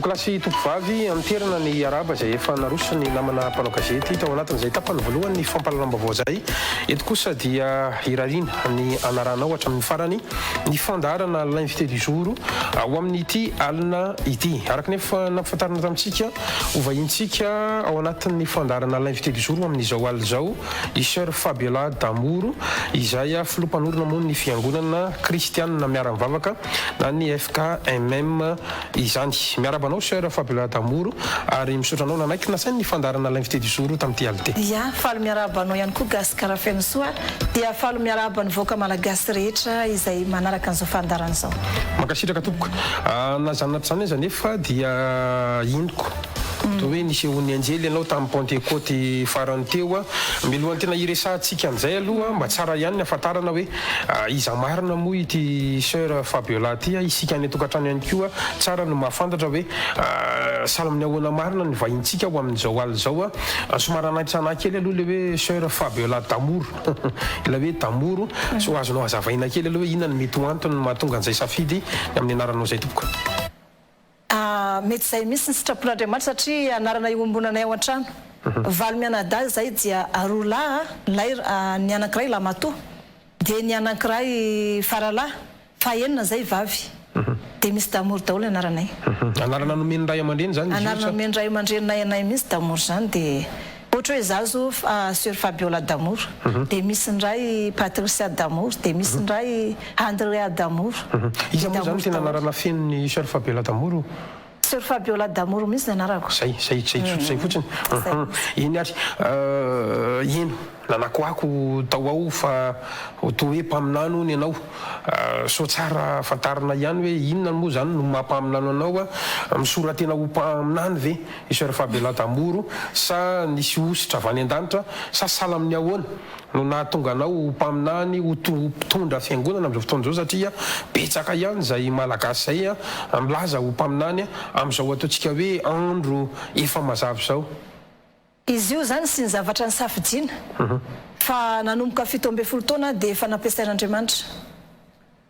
Tompokolahy sy tompovavy, anterana ny arahaba izay efa naroson'ny namana mpanao gazety tao anatin'izay tapany voalohan'ny fampahalalam-baovao izay. Eto kosa dia irariana ny hanaranao hatramin'ny farany ny fandaharana L'invité du jour ho amin'ity alina ity. Araka ny efa nampifantarina tamintsika, ho vahintsika ao anatin'ny fandaharana L'invité du jour ho amin'izao alina izao i Soeur Fabiola Damour izay filoha mpanorina moa ny fiangonana kristianina miara-mivavaka na ny FKMM izany. Miarahaba anao Soeur Fabiola Damour ary misaotra anao nanaiky nasain'ny fandaharana L'invité du jour tamin'ity alina ity. Ya, faly miarahaba anao ihany koa Gascar Fenosoa, dia faly miarahaba ny vahoaka malagasy rehetra izay manaraka an'izao fandaharana izao. Mankasitraka tompoko. Na izany na tsy izany aza anefa dia inoko toa hoe nisehoan'ny anjely ianao tamin'ny Pantekoty farany teo. Mialohan'ny tena hiresahantsika an'izay aloha mba tsara ihany ny hahafantarana hoe Iza marina moa ity soeur Fabiola ity a? Isika any an-tokantrano ihany koa tsara no mahafantatra hoe sahala amin'ny ahoana marina ny vahintsika ho amin'izao alina izao a! Somary nanaitra anah kely aloha ilay hoe soeur Fabiola Damour ilay hoe Damour, sao azonao hazavaina kely aloha hoe inona no mety ho antony mahatonga an'izay safidy ny amin'ny anaranao izay tompoko? Mety izay mihitsy ny sitrapon'Andriamanitra satria anarana iombonanay ao an-trano. Valo mianadahy izahay dia roa lahy lay ny anankiray lamatoa dia ny anankiray faralahy fa enina izay vavy dia misy Damour daholo ny anaranay. Anarana nomen'ny ray aman-dreny izany izy io sa? Anarana nomen'ny ray aman-dreninay anay mihitsy Damour izany dia ohatra hoe izaho izao Soeur Fabiola Damour dia misy indray Patricia Damour dia misy indray Andrea Damour. Iza moa izany tena anarana fenon'i Soeur Fabiola Damour o? Soeur Fabiola Damour mihitsy ny anarako. Zay, zay, zay tsotra zay fotsiny. Eny ary, eny, nanakoako tao ao fa toa hoe mpaminany hono ianao. Sao tsara fantarina ihany hoe inona moa izany no maha mpaminany anao a? Misora-tena ho mpaminany ve i Soeur Fabiola Damour sa nisy hosotra avy any an-danitra sa sahala amin'ny ahoana? no nahatonga anao ho mpaminany, ho mpitondra fiangonana amin'izao fotoana izao satria betsaka ihany izay Malagasy izay milaza ho mpaminany amin'izao ataontsika hoe andro efa mazava izao. Izy io izany sy ny zavatra nisafidiana fa nanomboka 17 taona aho dia efa nampiasain'Andriamanitra.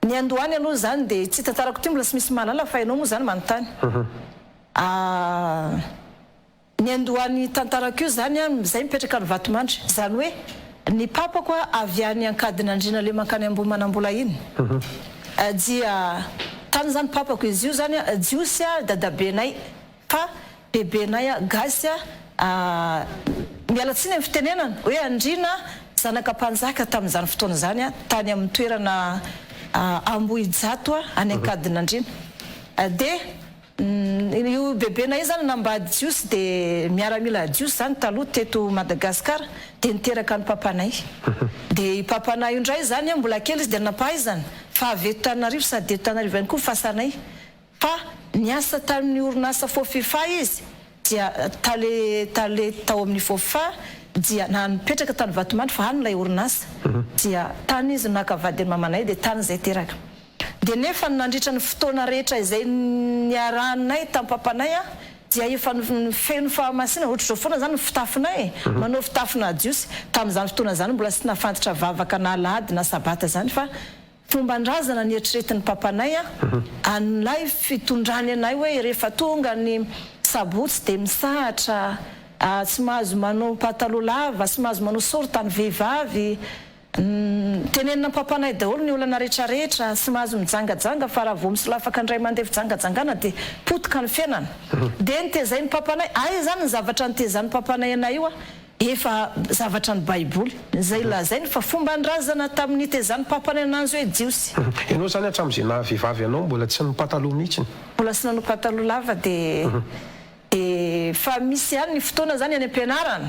Ny andohany aloha izany dia tsy tantarako ity mbola tsy misy mahalala fa ianao moa izany manontany. Niandohan'ny tantarako io zany an, zay mipetraka any Vatomandry, zany hoe ny papako avy any Ankadinandriana le mankany Ambohimanambola iny dia tany zany papako, izy io zany jiosy dadabenay fa bebenay gasy miala tsiny amin'ny fitenenana hoe andriana zanaka mpanjaka tamin'izany fotoana izany tany amin'ny toerana Ambohijato any Ankadinandriana dia Io bebenay io zany nanambady jiosy de miaramila jiosy zany taloha teto Madagascar de niteraka an'i papanay. De i papanay io ndray zany mbola kely izy de nampahaizana fa avy eto Tananarivo sady eto Tananarivo ihany koa fasanay fa niasa tamin'ny orinasa Fofifa izy dia tale tale tao amin'ny Fofifa dia na nipetraka tany Vatomandry fa any ilay orinasa dia tany izy no naka vady an'i mamanay de tany zay teraka. Dia nefa nandritra ny fotoana rehetra izay niarahanay tamin'ny papanay aho dia efa feno fahamasinana, ohatr'izao foana izany ny fitafinay e, manao fitafina jiosy, tamin'izany fotoana izany mbola tsy nahafantatra vavaka na alahady na sabata izany fa fomban-drazana nieritreretin'ny papanay an'ilay fitondrany anay hoe rehefa tonga ny sabotsy dia misahatra, tsy mahazo manao pataloha lava, tsy mahazo manao sorta ny vehivavy, Tenenina am-pampanahy daholo ny olana retraretra, tsy mahazo mijangajanga fa raha vao misolafaka indray mandeha fijangajangana dia potika ny fiainana. Dia nitezain'ny mpampanahy, aiza izany ny zavatra nitezan'ny mpampanahy anay io a? Efa zavatra ny baiboly izay lazainy fa fomban-drazana tamin'ny nitezan'ny mpampanahy ananjy hoe jiosy. Ianao izany hatramin'izay naha vehivavy anao mbola tsy nipataloha mihitsiny? Mbola tsy nanao pataloha lava dia Dia fa misy ihany ny fotoana zany any am-pianarana.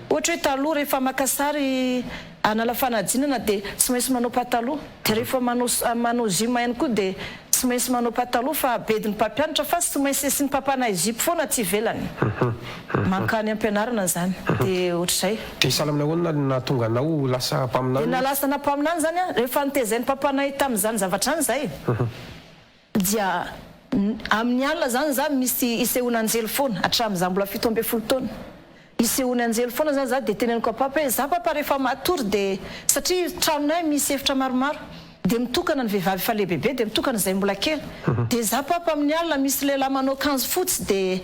Ohatra hoe taloha rehefa maka sary hanala fanadinana dia tsy maintsy manao pataloha. Dia rehefa manao manao gym ihany koa dia tsy maintsy manao pataloha fa bedin'ny mpampianatra fa tsy maintsy asian'ny mpampanahy zipo foana aty ivelany. Mankany am-pianarana zany. Dia ohatr'izay. Dia sahala amin'ny ahoana no nahatonga anao ho lasa mpaminany? Dia nahalasa mpaminany zany aho rehefa notezain'ny mpampanahy tamin'izany zavatra izany izay. Dia amin'ny alina zany za misy isehoana anjely foana hatramin'ny za mbola 17 taona. Isehoany anjely foana zany za dia teneniko am papa hoe za papa rehefa matory dia satria tranonay misy efitra maromaro. Dia mitokana ny vehivavy efa lehibebe dia mitokana izay mbola kely. Dia za papa amin'ny alina misy lehilahy manao akanjo fotsy dia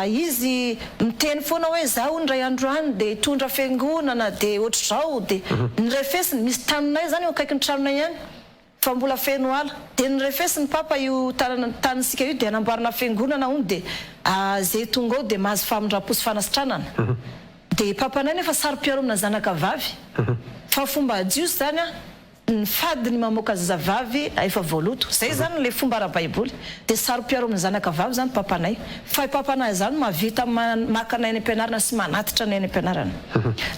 izy miteny foana hoe za hono indray andro any dia hitondra fiangonana dia ohatr'izao dia nirefesiny, misy taninay zany eo akaikin'ny tranonay ihany fa mbola feno ala dia nirefesiny papa io tanana tanintsika io dia anamboarana fiangonana hono dia ze tonga ao dia mahazo famindram-po sy fanasitranana. Dia papanay nefa saro-piaro amina zanaka vavy fa fomba jiosy zany an. Ny fady ny mamoaka zazavavy efa voaloto. Zay zany le fomba ara-baiboly. Dia saro-piaro amin'ny zanaka vavy zany papanay. Fa i papanay zany mahavita maka anay any am-pianarana sy manatitra anay any am-pianarana.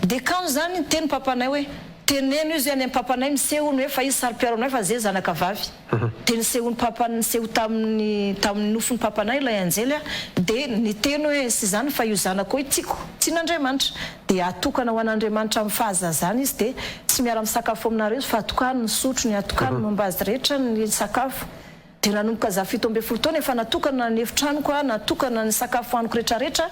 Dia kanjo zany niteny papanay hoe, teneno izy any am papanay miseho hono hoe fa izy saro-piaro aminay fa ze zanaka vavy. Dia nisehoan'i papa niseho tamin'ny tamin'ny nofin'i papanay ilay anjely dia niteny hoe tsy izany fa io zanakao io tiako, tian'Andriamanitra. Dia atokana ho an'Andriamanitra amin'ny fahazazana izy dia tsy miara-misakafo aminareo izy fa atokano ny sotrony, atokano ny momba azy rehetra ny sakafo. Dia nanomboka za 17 taona efa natokana ny efitranoko aho, natokana ny sakafo haniko retraretra.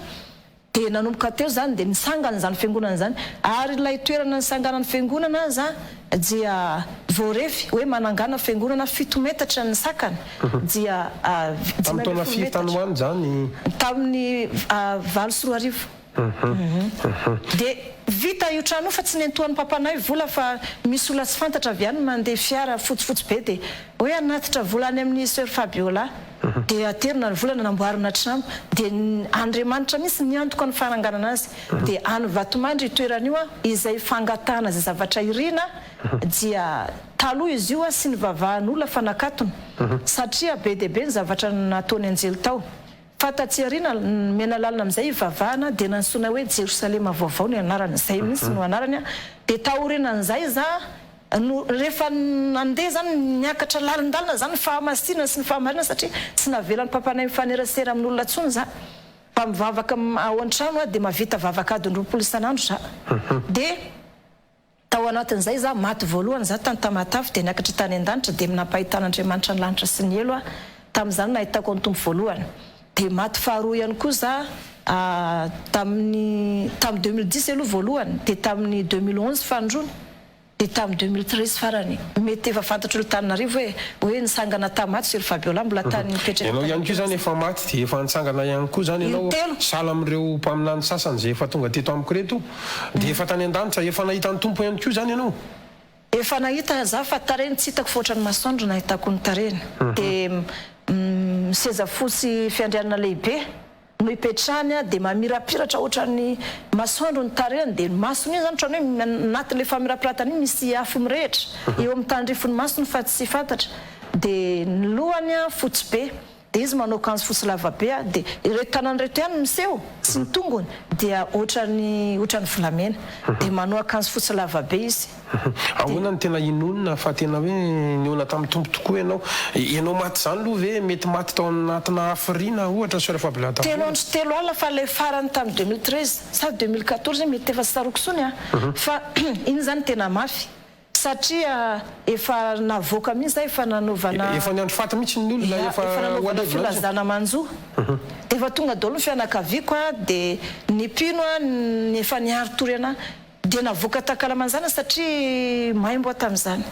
Dia nanomboka teo izany dia nitsangana izany fiangonana izany ary ilay toerana nisanganan'ny fiangonana aza dia voarefy hoe manangana fiangonana fito metatra ny sakany dia Tamin'ny taona 15 firy tany metatra. ho any izany? Tamin'ny 2008. Dia vita io trano io fa tsy nentohan'ny papanay vola fa misy olona tsy fantatra avy any mandeha fiara fotsifotsy be dia Hoe hanatitra vola any amin'i Soeur Fabiola dia aterina ny vola nanamboarana trano dia Andriamanitra mihitsy niantoka ny fananganana azy dia any Vatomandry io toerana io izay fangatahana izay zavatra irina dia taloha izy io sy nivavahan'olona fa nakatona satria be dia be ny zavatra nataony anjely tao fa taty aoriana nomena lalana amin'izay hivavahana dia nantsoina hoe Jerosalema vaovao ny anarany izay mihitsy no anarany dia taorinan'izay za No rehefa nandeha zany niakatra lalindalina zany ny fahamasinana sy ny fahamarinana satria tsy navelan'ny papanay mifanerasera amin'olona tsony za fa mivavaka ao antrano aho dia mahavita vavaka adiny 20 isan'andro za dia tao anatin'izay za maty voalohany za tany Tamatave dia niakatra tany an-danitra dia nampahitan'Andriamanitra ny lanitra sy ny helo aho tamin'izany nahitako ny Tompo voalohany dia maty faharoa ihany koa za tamin'ny tamin'ny 2010 aloha voalohany dia tamin'ny 2011 fanindroany Dia tamin'ny 2013 farany, mety efa fantatr'olo Tananarivo hoe hoe nitsangana tamin'ny maty Soeur Fabiola mbola tany nipetraka Ianao tany ihany koa izany am-piangonana. efa maty dia efa nitsangana ihany koa izany ianao, Intelo. sahala amin'ireo mpaminany sasany izay efa tonga teto amiko ireto, dia efa tany an-danitra, efa nahita ny Tompo ihany koa izany ianao? Efa nahita za fa tarehiny tsy hitako fa ohatran'ny masoandro nahitako ny tarehiny. Dia seza fotsy fiandrianana lehibe. No ipetrahany dia mamirapiratra ohatran'ny masoandro ny tarehiny dia ny masony io zany ohatran'ny hoe anatin'ilay famirapiratana iny misy afo mirehitra eo amin'ny tandrifin'ny masony fa tsy fantatra dia ny lohany fotsy be dia izy manao akanjo fotsy lava be dia ireto tanany ireto ihany no miseho sy ny tongony dia ohatran'ny ohatran'ny volamena dia manao akanjo fotsy lava be izy. Ahoana no tena inoana fa tena hoe nihaona tamin'ny Tompo tokoa ianao? Ianao maty izany aloha ve mety maty tao anatina hafiriana ohatra Soeur Fabiola Telo Daholo? andro telo alina fa ilay farany tamin'ny 2013 sa 2014 mety efa tsy tsaroako intsony an! Fa iny izany tena mafy satria efa navoaka mihitsy zay efa nanaovana Efa niandry faty mihitsy ny olona Ya, efa efa ho nanaovana alevina mihitsy. filazana manjo dia efa tonga daholo ny fianakaviako an dia ny mpino an efa niari-tory anah Dia navoaka tankalamanjana satria maimbo aho tamin'izany.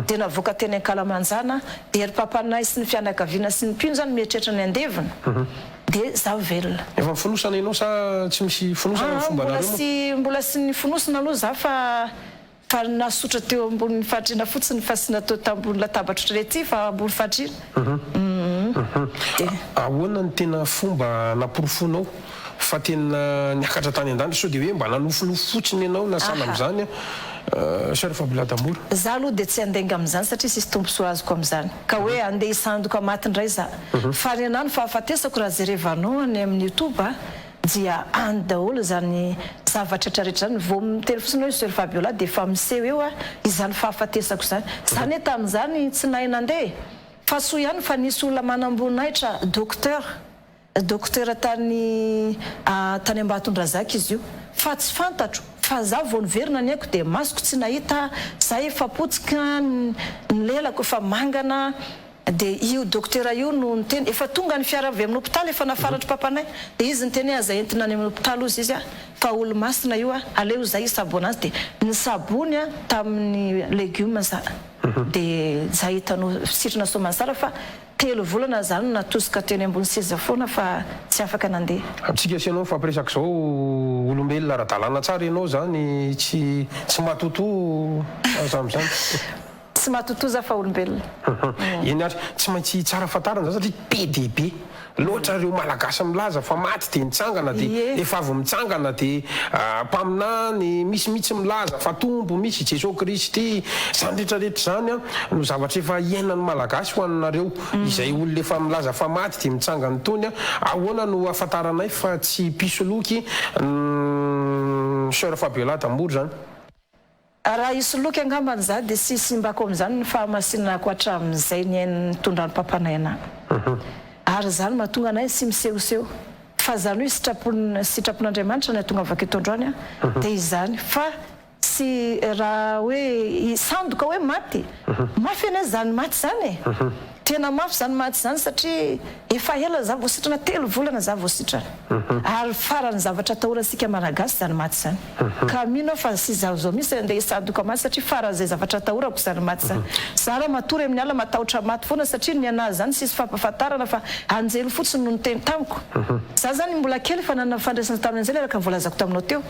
Dia navoaka teny ankalamanjana, dia ry papanay sy ny fianakaviana sy ny mpino izany mieritreritra ny handevina, dia izaho velona. Efa mifonosana ianao sa tsy misy fonosana ny Aa mbola fombanareo moa? tsy mbola tsy nifonosana aloha izaho fa fa nasotra teo ambonin'ny fandriana fotsiny fa tsy natao tambony latabatra ohatran'ny aty fa ambony fandriana. Humm. Dia. Ahoana ny tena fomba anaporofoanao fa tena niakatra tany an-danitra sao dia hoe mba nanofinofy fotsiny ianao na sahala Aha. amin'izany Soeur Fabiola D'amour? Za aloha dia tsy handainga amin'izany satria tsisy tombontsoa azoko amin'izany. Ka hoe handeha hisandoka maty indray za. Fa ny anah ny fahafatesako raha jerevanao any amin'ny youtube dia any daholo izany zavatra rehetra rehetra izany. Vao miteny fotsiny hoe Soeur Fabiola dia efa miseho eo izany fahafatesako izany. Za anie tamin'izany tsy nahay nandeha e. Fa soa ihany fa nisy olona manamboninahitra docteur Docteur tany tany Ambatondrazaka izy io fa tsy fantatro fa za vao niverina ny aiko dia masoko tsy nahita za efa potika ny lelako efa mangana dia io docteur io no niteny efa tonga ny fiara avy amin'ny hopitaly efa nafaratry papanay dia izy niteny hoe aza entina any amin'ny hopitaly ozy izy fa olo-masina io aleo za hisabo anazy dia nisabony tamin'ny legioma za. Dia za hitanao sitrana soamansara fa telo volana za no natosika teny ambony seza foana fa tsy afaka nandeha. Amintsika sy ianao mifampiresaka izao olombelona ara-dalàna tsara ianao izany tsy tsy matotoa aza amin'izany. Tsy matotoa za fa olombelona. Eny ary, tsy maintsy tsara fantarina izany satria be dia be loatra ireo Malagasy milaza fa maty dia nitsangana dia efa avy mitsangana dia mpaminany, misy mihitsy milaza fa Tompo, misy Jesoa Kristy, izany rehetra rehetra izany no zavatra efa iainan'ny Malagasy ho anareo izay olona efa milaza fa maty dia mitsangana itony, ahoana no ahafantaranay fa tsy mpisoloky Soeur Fabiola D'amour izany? Raha hisoloky angambany za dia tsy hisimbako amin'izany ny fahamasinako hatramin'izay niain'ny nitondran'ny papanay anah. Ary izany mahatonga anay tsy misehoseho. Fa izany hoe sitrapon sitrapon'Andriamanitra ny hahatongavako eto androany an, dia izany. Fa tsy raha hoe hisandoka hoe maty. Mafy anie izany maty izany e! Tena mafy izany maty izany satria efa ela za vao sitrana, telo volana za vao sitrana. Ary farany zavatra atahorantsika malagasy izany maty izany. Ka mino aho fa tsy izaho izao mihitsy andeha hisandoka maty satria faran'izay zavatra atahorako izany maty izany. Za raha matory amin'ny alina matahotra maty foana satria ny anah izany tsisy fampafantarana fa anjely fotsiny no niteny tamiko. Za izany mbola kely fa nanana fifandraisana tamin'ny anjely araka ny voalazako taminao teo.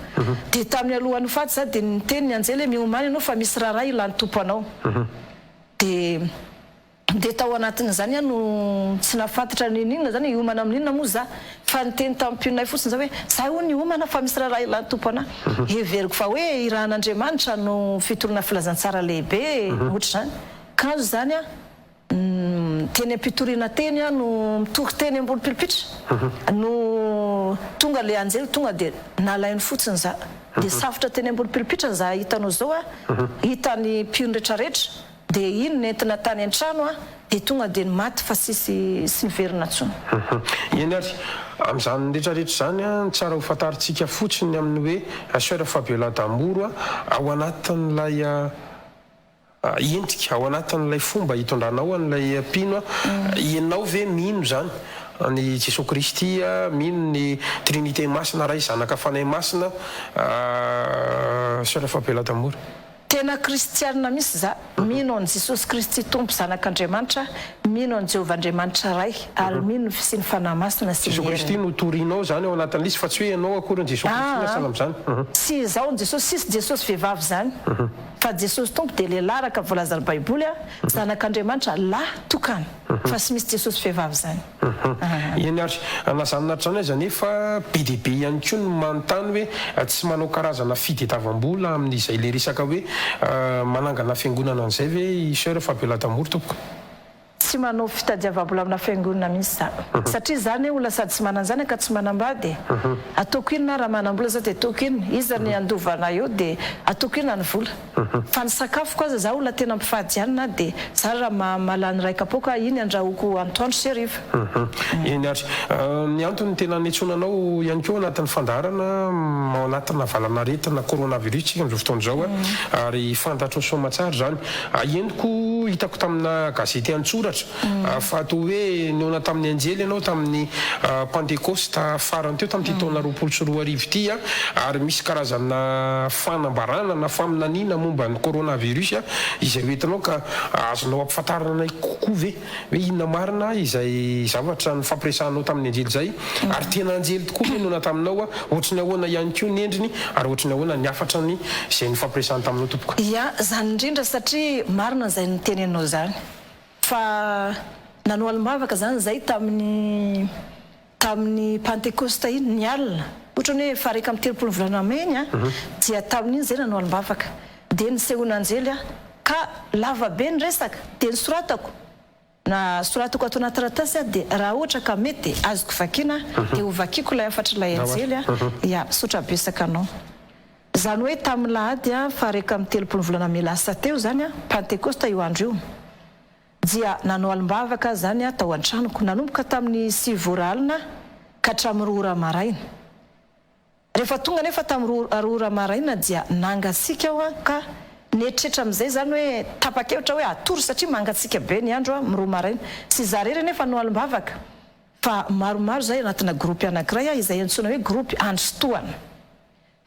Dia tamin'ny alohan'ny ho faty za dia niteny ny anjely hoe miomàna ianao fa misy raharaha ilan'ny Tompo anao. Dia Dia tao anatin'izany aho no tsy nahafantatra n'inon'inona izany hoe hiomana amin'inona moa za, fa niteny tamin'ny mpiononay fotsiny za hoe za hono hiomana fa misy raharaha ilan'ny Tompo anah. Heveriko fa hoe irahan'Andriamanitra no fitoriana filazantsara lehibe ohatr'izany. Kanjo izany aho teny am-pitoriana teny aho no mitory teny ambony pilipitra no tonga ilay anjely tonga dia nalainy fotsiny za. Dia safotra teny ambony pilipitra za hitanao izao aho, hitan'ny mpino retraretra. Dia iny nentina tany an-trano aho dia tonga dia maty fa tsisy tsy niverina intsony. Eny ary, amin'izany rehetra rehetra izany, ny tsara ho fantarintsika fotsiny amin'ny hoe Soeur Fabiola D'amour ao anatin'ilay endrika, ao anatin'ilay fomba hitondranao an'ilay mpino, ianao ve mino izany an'i Jesoa Kristy, mino ny Trinite Masina, Ray, Zanaka, Fanahy Masina, Soeur Fabiola D'amour? Tena kristianina mihitsy za, mino an'i Jesosy Kristy Tompo Zanak'Andriamanitra, mino an'i Jehovah Andriamanitra Ray, ary mino ny fisian'ny Fanahy Masina sy ny Jesosy Kristy heriny. no torinao zany ao anatin'ny lisy fa tsy hoe ianao akory ny Jesosy Kristy na sahala amin'izany. Aa tsy izaho ny Jesosy, tsisy Jesosy vehivavy zany, fa Jesosy Tompo dia lehilahy araka ny voalazan'ny Baiboly, Zanak'Andriamanitra lahy tokana, fa tsy misy Jesosy vehivavy zany. Eny ary, na izany na tsy izany aza anefa, be dia be ihany koa ny manontany hoe tsy manao karazana fitediavam-bola amin'izay ilay resaka hoe manangana fiangonana an'izay ve i Soeur Fabiola D'amour tompoko? Tsy manao fitadiavam-bola amina fiangonana mihitsy za. Satria za anie olona sady tsy manan-janaka tsy manambady e. Ataoko inona aho raha manam-bola za dia ataoko inona? Iza ny handova anah eo dia ataoko inona ny vola? Fa ny sakafoko aza za olona tena mpifady hanina dia za raha mahalany iray kapoaka iny andrahoako antoandro sy hariva. Eny ary. Ny antony tena niantsoana anao ihany koa anatin'ny fandaharana ao anatina valan'aretina coronavirus tsika amin'izao fotoana izao ary fantatrao soamatsara izany. Henoko hitako tamina gazety an-tsoratra Fa toa hoe nihaona tamin'ny anjely ianao tamin'ny Pantekosta farany teo tamin'ity taona 2020 ity, ary misy karazana fanambarana na faminaniana momba ny coronavirus izay ho entinao ka azonao ampifantarina anay kokoa ve hoe inona marina izay zavatra nifampiresahanao tamin'ny anjely izay ary tena anjely tokoa ve no nihaona taminao, ohatry ny ahoana ihany koa ny endriny ary ohatry ny ahoana ny hafatrany izay nifampiresahany taminao tompoko? Ya, zany indrindra satria marina izay noteneninao izany. Fa nanao alim-bavaka zany zay tamin'ny tamin'ny pantekosta iny, ny alina, otrany hoe faha 31 ny volana mey iny an, dia tamin'iny zay nanao alim-bavaka, dia nisehoan'anjely aho, ka lava be ny resaka, dia nosoratako, na soratako ato anaty taratasy aho, dia raha ohatra ka mety dia azoko vakiana, dia ho vakiako ilay hafatr'ilay anjely an, ya, misaotra betsaka anao. Izany hoe tamin'ny lahady faha 31 volana mey lasa teo izany, Pantekosta io andro io, dia nanao alim-bavaka aho izany tao an-tranoko, nanomboka tamin'ny sivy ora alina ka hatramin'ny roa ora maraina. Rehefa tonga anefa tamin'ny roa ora maraina dia nangatsiaka aho ka nieritreritra amin'izay izany hoe tapa-kevitra hoe hatory satria mangatsiaka be ny andro amin'ny roa maraina. Tsy izaho irery anefa no alim-bavaka fa maromaro izahay anatina gropy anankiray izay antsoina hoe gropy andry sy tohana.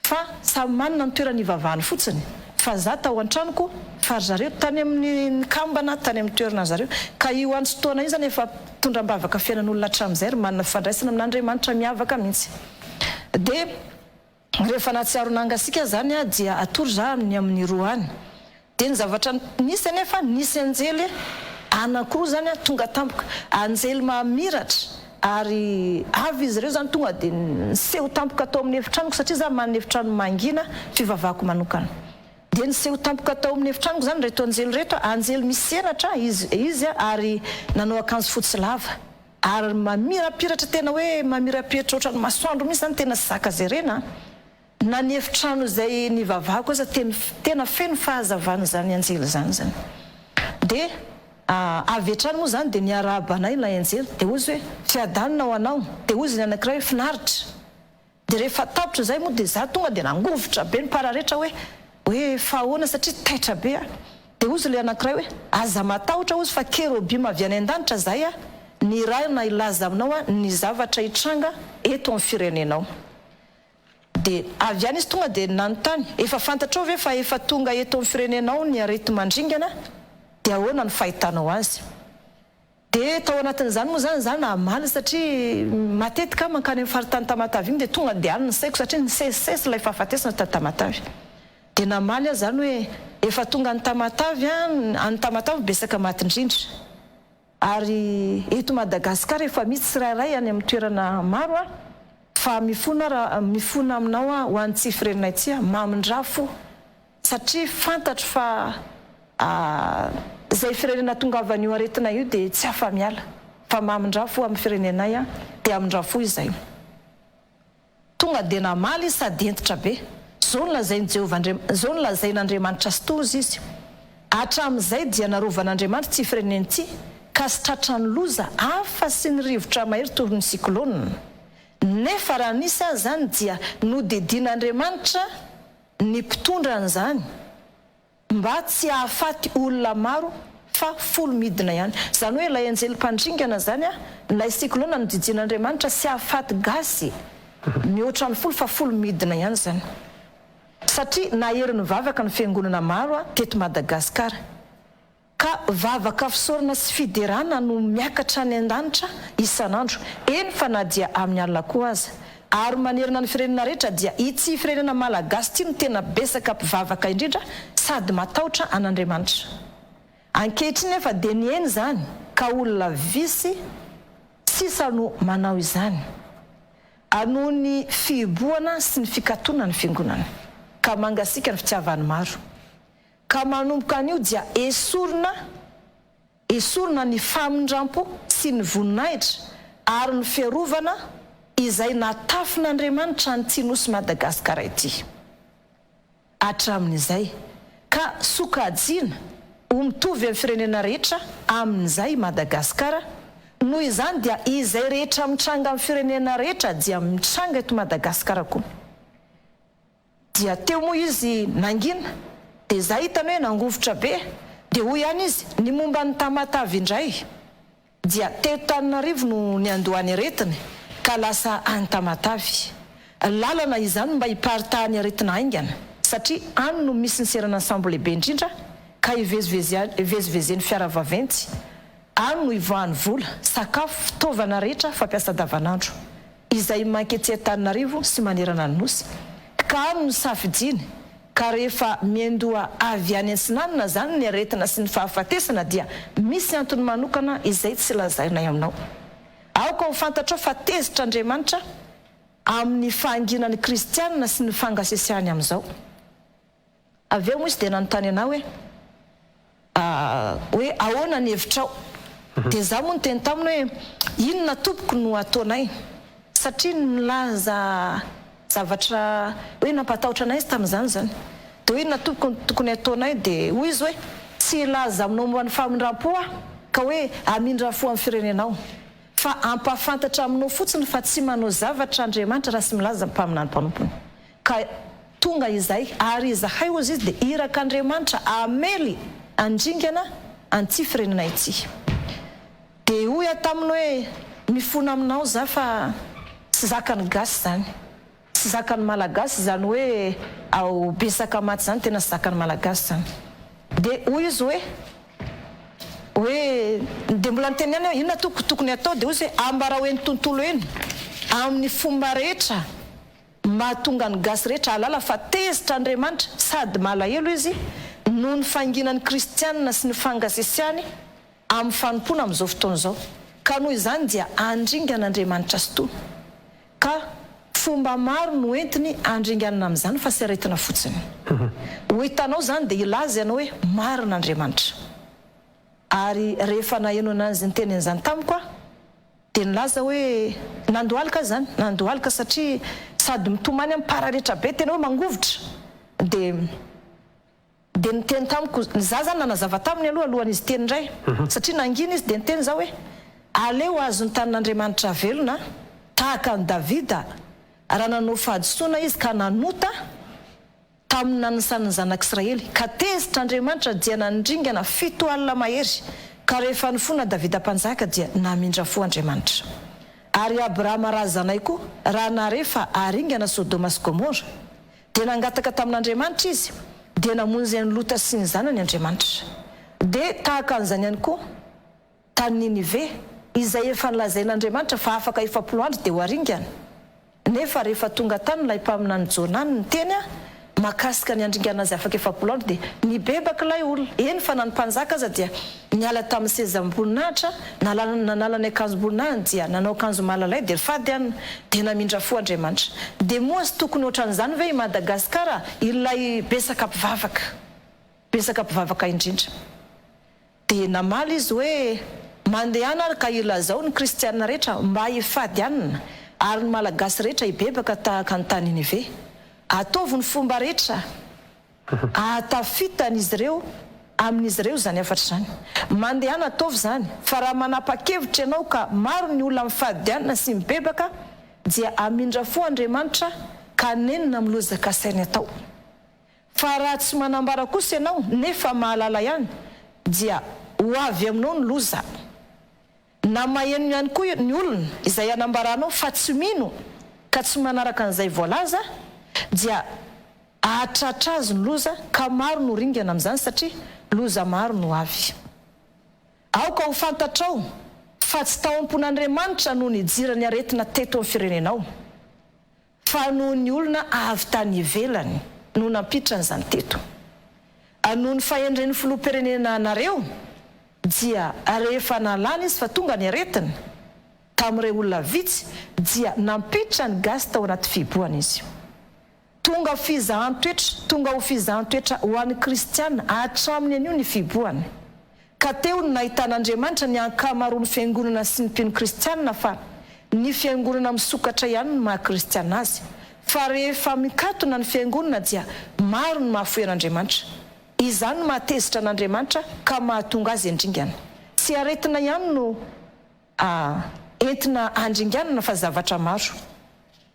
Fa samy manana ny toerany hivavahany fotsiny. Fa za tao an-tranoko fa ry zareo tany amin'ny nikambana tany amin'ny toerana zareo. Ka io andro sy taona io zany efa mpitondra am-bavaka fiainan'olona hatramin'izay ary manana fifandraisana amin'Andriamanitra miavaka mihitsy. Dia rehefa nahatsiaro nangasiaka zany aho dia atory za amin'ny amin'ny roa any. Dia ny zavatra nisy anefa, nisy anjely anankiroa izany tonga tampoka, anjely mamiratra, ary avy izy ireo izany tonga dia niseho tampoka tao amin'ny efitranoko, satria izaho manana efitrano mangina fivavahako manokana. Dia niseho tampoka tao amin'ny efitranoko izany ireto anjely ireto, anjely misy elatra izy izy ary nanao akanjo fotsy lava, ary mamirapiratra tena hoe mamirapiratra ohatran'ny masoandro mihitsy izany, tena tsy zaka jerena an! Na ny efitrano izay nivavahako aza tena tena feno fahazavana izany anjely izany izany. Dia avy hatrany moa izany dia niarahaba anay ilay anjely dia hozy hoe fiadanana ho anao dia hozy ny anankiray hoe finaritra. Dia rehefa tapitra izay moa dia za tonga dia nangovitra be nipararetra hoe hoe fa ahoana satria taitra be aho. Dia hozy ilay anankiray hoe aza matahotra hozy fa kerobima avy any an-danitra izahay nirahina hilaza aminao ny zavatra hitranga eto amin'ny firenenao. Dia avy any izy tonga dia nanontany, efa fantatrao ve fa efa tonga eto amin'ny firenenao ny areti-mandringana? Dia ahoana ny fahitanao azy? Dia tao anatin'izany moa izany izaho namaly satria matetika aho mankany amin'ny faritany Tamatave iny dia tonga dia any ny saiko satria nisesisesy ilay fahafatesana tany Tamatave. Dia namaly aho izany hoe efa tonga any Tamatave an, any Tamatave betsaka maty indrindra. Ary eto Madagascar efa misy tsirairay any amin'ny toerana maro a, fa mifona ra mifona aminao aho ho an'ity firenenay ity a, mamindrà fo satria fantatro fa izay firenena tongavan'io aretina io dia tsy afa-miala fa mamindrà fo amin'ny firenenay a, dia amindrà fo izay. Tonga dia namaly izy sady hentitra be. Izao no lazain'i Jehovah Andriam, izao no lazain'Andriamanitra Sitoza izy, Hatramin'izay dia narovan'Andriamanitra ity firenena ity, ka tsy tratran'ny loza afa-tsy ny rivotra mahery toy ny siklônina. Nefa raha nisy aza izany dia nodidian'Andriamanitra ny mpitondra an'izany. Mba tsy hahafaty olona maro fa folo midina ihany. Izany hoe ilay anjely mpandringana izany an, ilay cyclone nodidian'Andriamanitra tsy hahafaty gasy mihoatra ny folo fa folo midina ihany izany. Satria nahery nivavaka ny fiangonana maro teto Madagascar. Ka vavaka fisaorana sy fiderana no miakatra any an-danitra isan'andro, eny fa na dia amin'ny alina koa aza. Ary manerana ny firenena rehetra dia ity firenena malagasy ity no tena besaka mpivavaka indrindra sady matahotra an'Andriamanitra. Ankehitriny nefa dia nihena izany ka olona visy sisa no manao izany. Ary noho ny fihibohana sy ny fikatonan'ny fiangonana ka mangasiaka ny fitiavan'ny maro. Ka manomboka anio dia esorina esorina ny famindrampo sy ny voninahitra ary ny fiarovana izay natafin'Andriamanitra an'ity Nosy Madagasikara ity hatramin'izay ka sokajiana ho mitovy amin'ny firenena rehetra amin'izay i Madagasikara, noho izany dia izay rehetra mitranga amin'ny firenena rehetra dia mitranga eto Madagasikara koa. Dia teo moa izy nangina, dia za hitany hoe nangovitra be, dia hoy ihany izy, ny momba an'i Tamatave indray, dia teto Tananarivo no niandohan'ny aretiny ka lasa any Tamatave. Lalana izany mba hiparitahan'ny aretina haingana, satria any no misy ny seranan-tsambo lehibe indrindra ka hivezivezen'ny fiara vaventy, any no ivoahan'ny vola, sakafo, fitaovana rehetra fampiasa andavanandro. izay manketsy Antananarivo sy manerana ny Nosy, ka any no safidiany, ka rehefa miandoha avy any antsinanana zany ny aretina sy ny fahafatesana dia misy antony manokana izay tsy lazainay aminao. Aoka ho fantatrao fa tezitra Andriamanitra amin'ny fahanginan'ny kristianina sy ny fangasesiahany amin'izao. Avy eo moa izy dia nanontany anah hoe, hoe ahoana ny hevitrao? Dia izaho moa niteny taminy hoe, inona tompoko no ataonay? Satria nilaza zavatra hoe nampatahotra anay izy tamin'izany izany. Dia hoe inona tompoko no tokony hataonay? Dia hoy izy hoe, tsy hilaza aminao momba ny famindram-po aho, ka hoe hamindra fo amin'ny firenenao. Fa hampahafantatra aminao fotsiny fa tsy manao zavatra Andriamanitra raha tsy milaza ny mpaminany mpanompony. Ka tonga izay, ary izahay, hozy izy, dia irak'Andriamanitra hamely handringana an'ity firenena ity. Dia hoy aho taminy hoe, Mifona aminao izaho fa tsy zakan'ny gasy izany. Tsy zakan'ny Malagasy izany hoe ao besaka maty izany, tena tsy zakan'ny Malagasy izany. Dia hoy izy hoe, hoe, dia mbola niteny ihany aho, inona toko tokony hatao? Dia hoy izy hoe, ambarao eny tontolo eny, amin'ny fomba rehetra mahatonga ny gasy rehetra hahalala fa tezitra Andriamanitra sady malahelo izy noho ny fanginan'ny kristianina sy ny fangasisiany amin'ny fanompoana amin'izao fotoana izao. Ka noho izany dia handringana Andriamanitra sy to. Ka fomba maro no entiny handringanana amin'izany fa tsy aretina fotsiny. Ho hitanao izany dia hilaza ianao hoe marina Andriamanitra. Ary rehefa naheno an'azy niteny an'izany tamiko aho dia nilaza hoe nandohalika aho izany, nandohalika satria sady mitomany aho mipararetra be tena hoe mangovitra dia Dia niteny tamiko, za zany nanazava taminy aloha alohan'izy hiteny indray, satria nangina izy dia niteny za hoe, aleo azon'ny tanin'Andriamanitra velona tahaka an'i Davida raha nanao fahadisoana izy ka nanota tamin'ny nanisany ny zanak'Israely, ka tezitra Andriamanitra dia nandringana 70 mahery, ka rehefa nifona Davida mpanjaka dia namindra fo Andriamanitra. Ary Abrahama razanay koa raha nahare fa haringana Sodoma sy Gomora, Dia nangataka tamin'Andriamanitra izy, dia namonjy an'i Lota sy ny zanany Andriamanitra. Dia tahaka an'izany ihany koa, tany Ninive, izay efa nolazain'Andriamanitra fa afaka 40 andro dia ho aringana. Nefa rehefa tonga tany ilay mpaminany Jona niteny mahakasika ny handringana azy afaka 40 andro, dia nibebaka ilay olona. Eny fa na ny mpanjaka aza dia Niala tamin'ny sezam-boninahitra, nalana nanala ny akanjom-boninahiny dia nanao akanjo malalay dia fady an! Dia namindra fo Andriamanitra. Dia moa tsy tokony ohatran'izany ve i Madagasikara ilay besaka mpivavaka? Besaka mpivavaka indrindra. Dia namaly izy hoe, Mandehana ary ka ilazao ny kristiana rehetra mba hifady hanina ary ny Malagasy rehetra hibebaka tahaka ny tany Ninive. Ataovy ny fomba rehetra. Ahatafita an'izy ireo amin'izy ireo izany hafatra izany. Mandehana ataovy izany, fa raha manapa-kevitra ianao ka maro ny olona mifadianina sy mibebaka, dia hamindra fo Andriamanitra ka hanenina amin'ny loza kasainy atao. Fa raha tsy manambara kosa ianao nefa mahalala ihany, dia ho avy aminao ny loza. Na maheno ihany koa ny olona izay anambaranao fa tsy mino ka tsy manaraka an'izay voalaza dia hahatratra azy ny loza ka maro no ringana amin'izany satria loza maro no avy. Aoka ho fantatrao fa tsy tao am-pon'Andriamanitra no nijiran'ny aretina teto amin'ny firenenao. Fa noho ny olona avy tany ivelany no nampiditra an'izany teto. Ary noho ny fahendren'ny filoham-pirenena anareo dia rehefa nalana izy fa tonga ny aretina tamin'ireo olona vitsy dia nampiditra ny gasy tao anaty fihibohana izy. Tonga fizahan-toetra, tonga ho fizahan-toetra ho an'ny kristiana hatramin'ny anio ny fihibohana. Ka teo no nahitan'Andriamanitra ny ankamaroan'ny fiangonana sy ny mpino kristianina fa ny fiangonana misokatra ihany no maha kristiana azy fa rehefa mikatona ny fiangonana dia maro ny mahafoy an'Andriamanitra. Izany no mahatezitra an'Andriamanitra ka mahatonga azy handringana. Tsy aretina ihany no entina handringanana fa zavatra maro.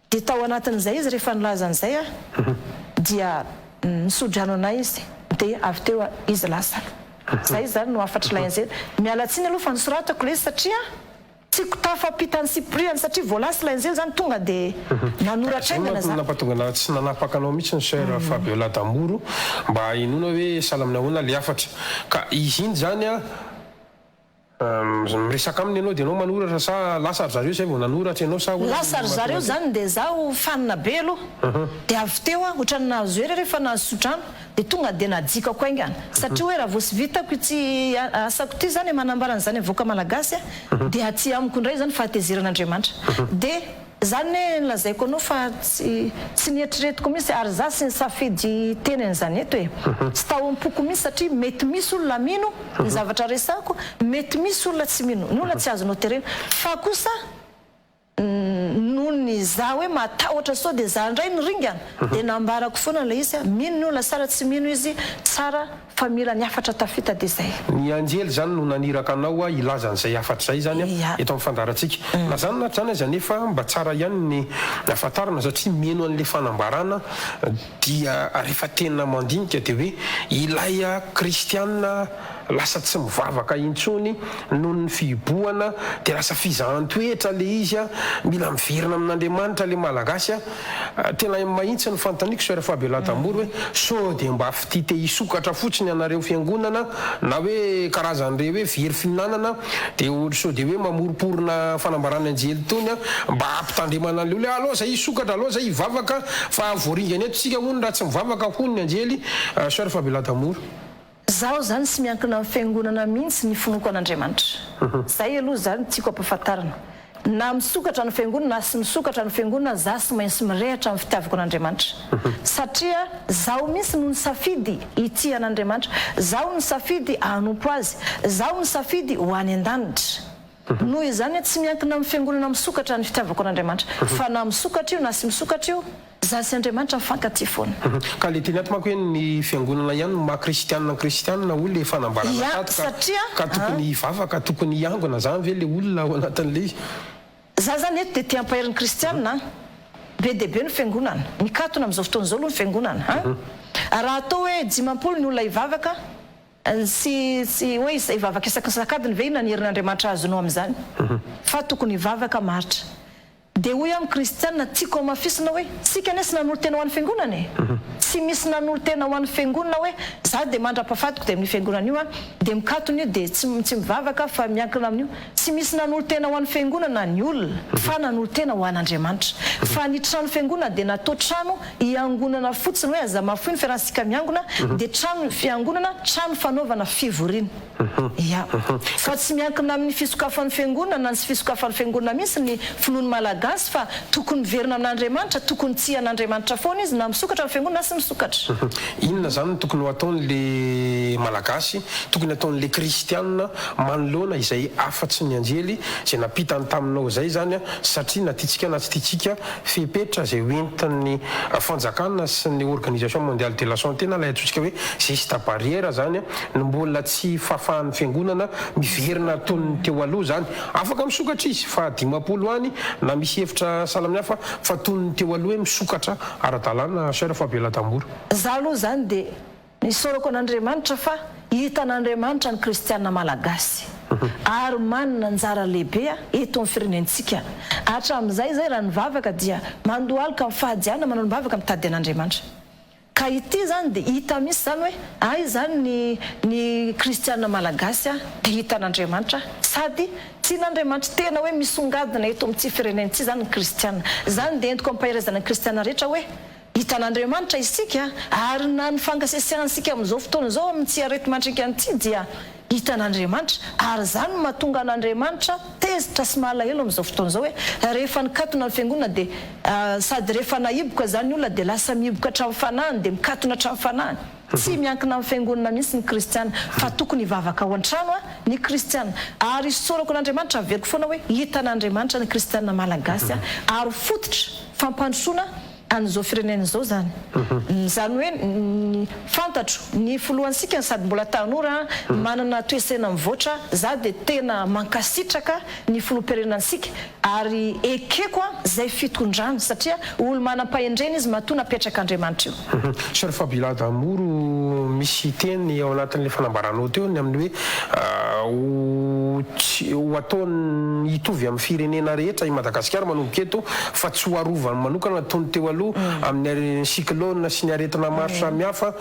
Dia tao anatin'izay izy rehefa nilaza an'izay aho dia nisodrano anay izy dia avy teo izy lasa. Izay izany no hafatr'ilay anjely. Miala tsiny aloha fa nosoratako ilay izy satria tiako tafampita ny tsipiriany satria vao lasa ilay anjely izany tonga dia nanoratra Izay haingana manko no za. nampatonga anah tsy nanapaka anao mihitsy ny soeur Fabiola Damoro mba hahenoana hoe sahala amin'ny ahoana ilay hafatra. Ka izy iny izany an. Miresaka aminy ianao dia ianao manoratra sa lasa ry zareo izay vao nanoratra ianao sa ahoana Lasa ry zareo izany dia izaho fanina be aloha dia avy teo aho ohatran'ny nahazo hery rehefa nahazo tsodrano dia tonga dia najikako haingana satria hoe raha vao tsy vitako ity asako ity izany e manambara an'izany avoaka malagasy a dia aty amiko indray izany fahatezeran'Andriamanitra dia Zany ne nolazaiko anao fa tsy tsy nieritreretiko mihitsy ary za tsy nisafidy hiteny an'izany eto e! Tsy tao am-poko mihitsy satria mety misy olona mino ny zavatra resahako, mety misy olona tsy mino, ny olona tsy azonao terena fa kosa noho ny za hoe matahotra sao dia za indray no ringana dia nambarako foana ilay izy, mino ny olona tsara tsy mino izy tsara Fa mila ny hafatra tafita dia zay. Ny anjely izany no naniraka anao hilaza an'izay hafatra izay izany eto amin'ny fandaharantsika. Na izany na tsy izany aza anefa mba tsara ihany ny ahafantarana satria mino an'ilay fanambarana dia rehefa tena mandinika dia hoe ilay kristiana. lasa tsy mivavaka intsony noho ny fihibohana dia lasa fizahan-toetra le izy a, mila miverina amin'Andriamanitra le Malagasy a. Tena mahitsy ny fanontaniako Soeur Fabiola D'amour hoe sao dia mba fitia te hisokatra fotsiny ianareo fiangonana na hoe karazan'irey hoe very fihinanana dia sao dia hoe mamoromporona fanambaran'ny anjely itony mba hampitandremana an'ilay olona hoe aleo zay hisokatra aleo zay hivavaka fa voaringana eto isika hono raha tsy mivavaka hono ny anjely Soeur Fabiola D'amour. Zaho zany tsy miankina amin'ny fiangonana mihitsy ny finoako an'Andriamanitra. Zay aloha zany tiako ampafantarina. Na misokatra ny fiangonana na sy misokatra ny fiangonana za sy maintsy mirehatra amin'ny fitiavako an'Andriamanitra. Satria zaho mihitsy no nisafidy hitia an'Andriamanitra. Zaho nisafidy hanompo Azy. Zaho nisafidy ho any an-danitra. Noho izany tsy miankina amin'ny fiangonana misokatra ny fitiavako an'Andriamanitra. Fa na misokatra io na sy misokatra io, za sy Andriamanitra mifankatia foana. Ka le teny ato manko hoe ny fiangonana ihany no maha kristianina ny kristianina hoy le fanambarana Ya, tato ka satria ka tokony an. hivavaka, tokony hiangona zany ve le olona ao anatin'le izy? Za zany eto dia te hampahery ny kristianina an! Be dia be ny fiangonana, mikatona amin'izao fotoana izao aloha ny fiangonana an! Raha atao hoe 50 ny olona hivavaka, Tsy tsy hoe hivavaka isaky ny ve inona ny herin'Andriamanitra azonao amin'izany? Fa tokony hivavaka maharitra. Dia hoy aho amin'ny kristiana, tiako hamafisina hoe, tsika anie tsy nanolo-tena ho an'ny fiangonana e! Tsy misy nanolo-tena ho an'ny fiangonana hoe, za dia mandra-pahafatiko dia amin'io fiangonana io aho, dia mikatona io dia tsy tsy mivavaka aho fa miankina amin'io. Tsy misy nanolo-tena ho an'ny fiangonana ny olona fa nanolo-tena ho an'Andriamanitra. Fa ny trano fiangonana dia natao trano Hiangonana fotsiny hoe aza mahafoy ny fiarahantsika miangona dia trano fiangonana trano fanaovana fivoriana. Ya. Fa tsy miankina amin'ny fisokafan'ny fiangonana na ny tsy fisokafan'ny fiangonana mihitsy ny finoan'ny Malagasy fa tokony miverina amin'Andriamanitra, tokony tia an'Andriamanitra foana izy na misokatra ny fiangonana na tsy misokatra. Inona izany no tokony ho ataon'le Malagasy, tokony ataon'le Kristianina manoloana izay afa-tsy ny anjely izay nampitany taminao izay izany satria na tiantsika na tsy tiantsika Fepetra izay hoentin'ny fanjakana sy ny Organisation Mondiale de la Santé na ilay antsointsika hoe geste barrière izany no mbola tsy fahafahan'ny fiangonana miverina toy ny teo aloha izany. Afaka misokatra izy fa 50 any na misy hevitra sahala amin'ny hafa fa toy ny teo aloha hoe misokatra ara-dalàna Soeur Fabiola Dambour. Za aloha izany dia Isaorako an'Andriamanitra fa hitan'Andriamanitra ny kristiana malagasy ary manana anjara lehibe eto amin'ny firenentsika. Hatramin'izay izay raha nivavaka dia mandohalika mifady ihany na manao am-bavaka mitady an'Andriamanitra. Ka ity izany dia hita mihitsy izany hoe hay izany ny ny kristiana malagasy dia hitan'Andriamanitra sady tian'Andriamanitra tena hoe misongadina eto amin'ity firenena ity izany ny kristiana. Izany dia entiko ampaherezana ny kristiana rehetra hoe Hitan'Andriamanitra isika, ary na ny fangasesiahantsika amin'izao fotoana izao amin'ity areti-mandringa ity dia hitan'Andriamanitra, ary izany no mahatonga an'Andriamanitra tezitra sy malahelo amin'izao fotoana izao hoe rehefa nikatona ny fiangonana dia sady rehefa nahiboka izany ny olona dia lasa mihiboka hatramin'ny fanahiny dia mikatona hatramin'ny fanahiny. Tsy miankina amin'ny fiangonana mihitsy ny kristiana fa tokony hivavaka ao an-trano ny kristiana. Ary isaorako an'Andriamanitra averiko foana hoe hitan'Andriamanitra ny kristiana malagasy ary fototra fampandrosoana an'izao firenena izao izany. Izany hoe ny fantatro, ny filohantsika sady mbola tanora, manana toe-tsaina mivoatra, za dia tena mankasitraka ny filoham-pirenantsika ary ekeko izay fitondrany satria olo manam-pahendrena izy matoa napetrak'Andriamanitra io. Soeur Fabiola D'amour, misy teny ao anatin'ilay fanambaranao teo ny amin'ny hoe ho tsy ho ataony hitovy amin'ny firenena rehetra i Madagasikara manomboka eto fa tsy ho arovany manokana toy ny teo aloha amin'ny cyclone sy ny aretina maro samihafa.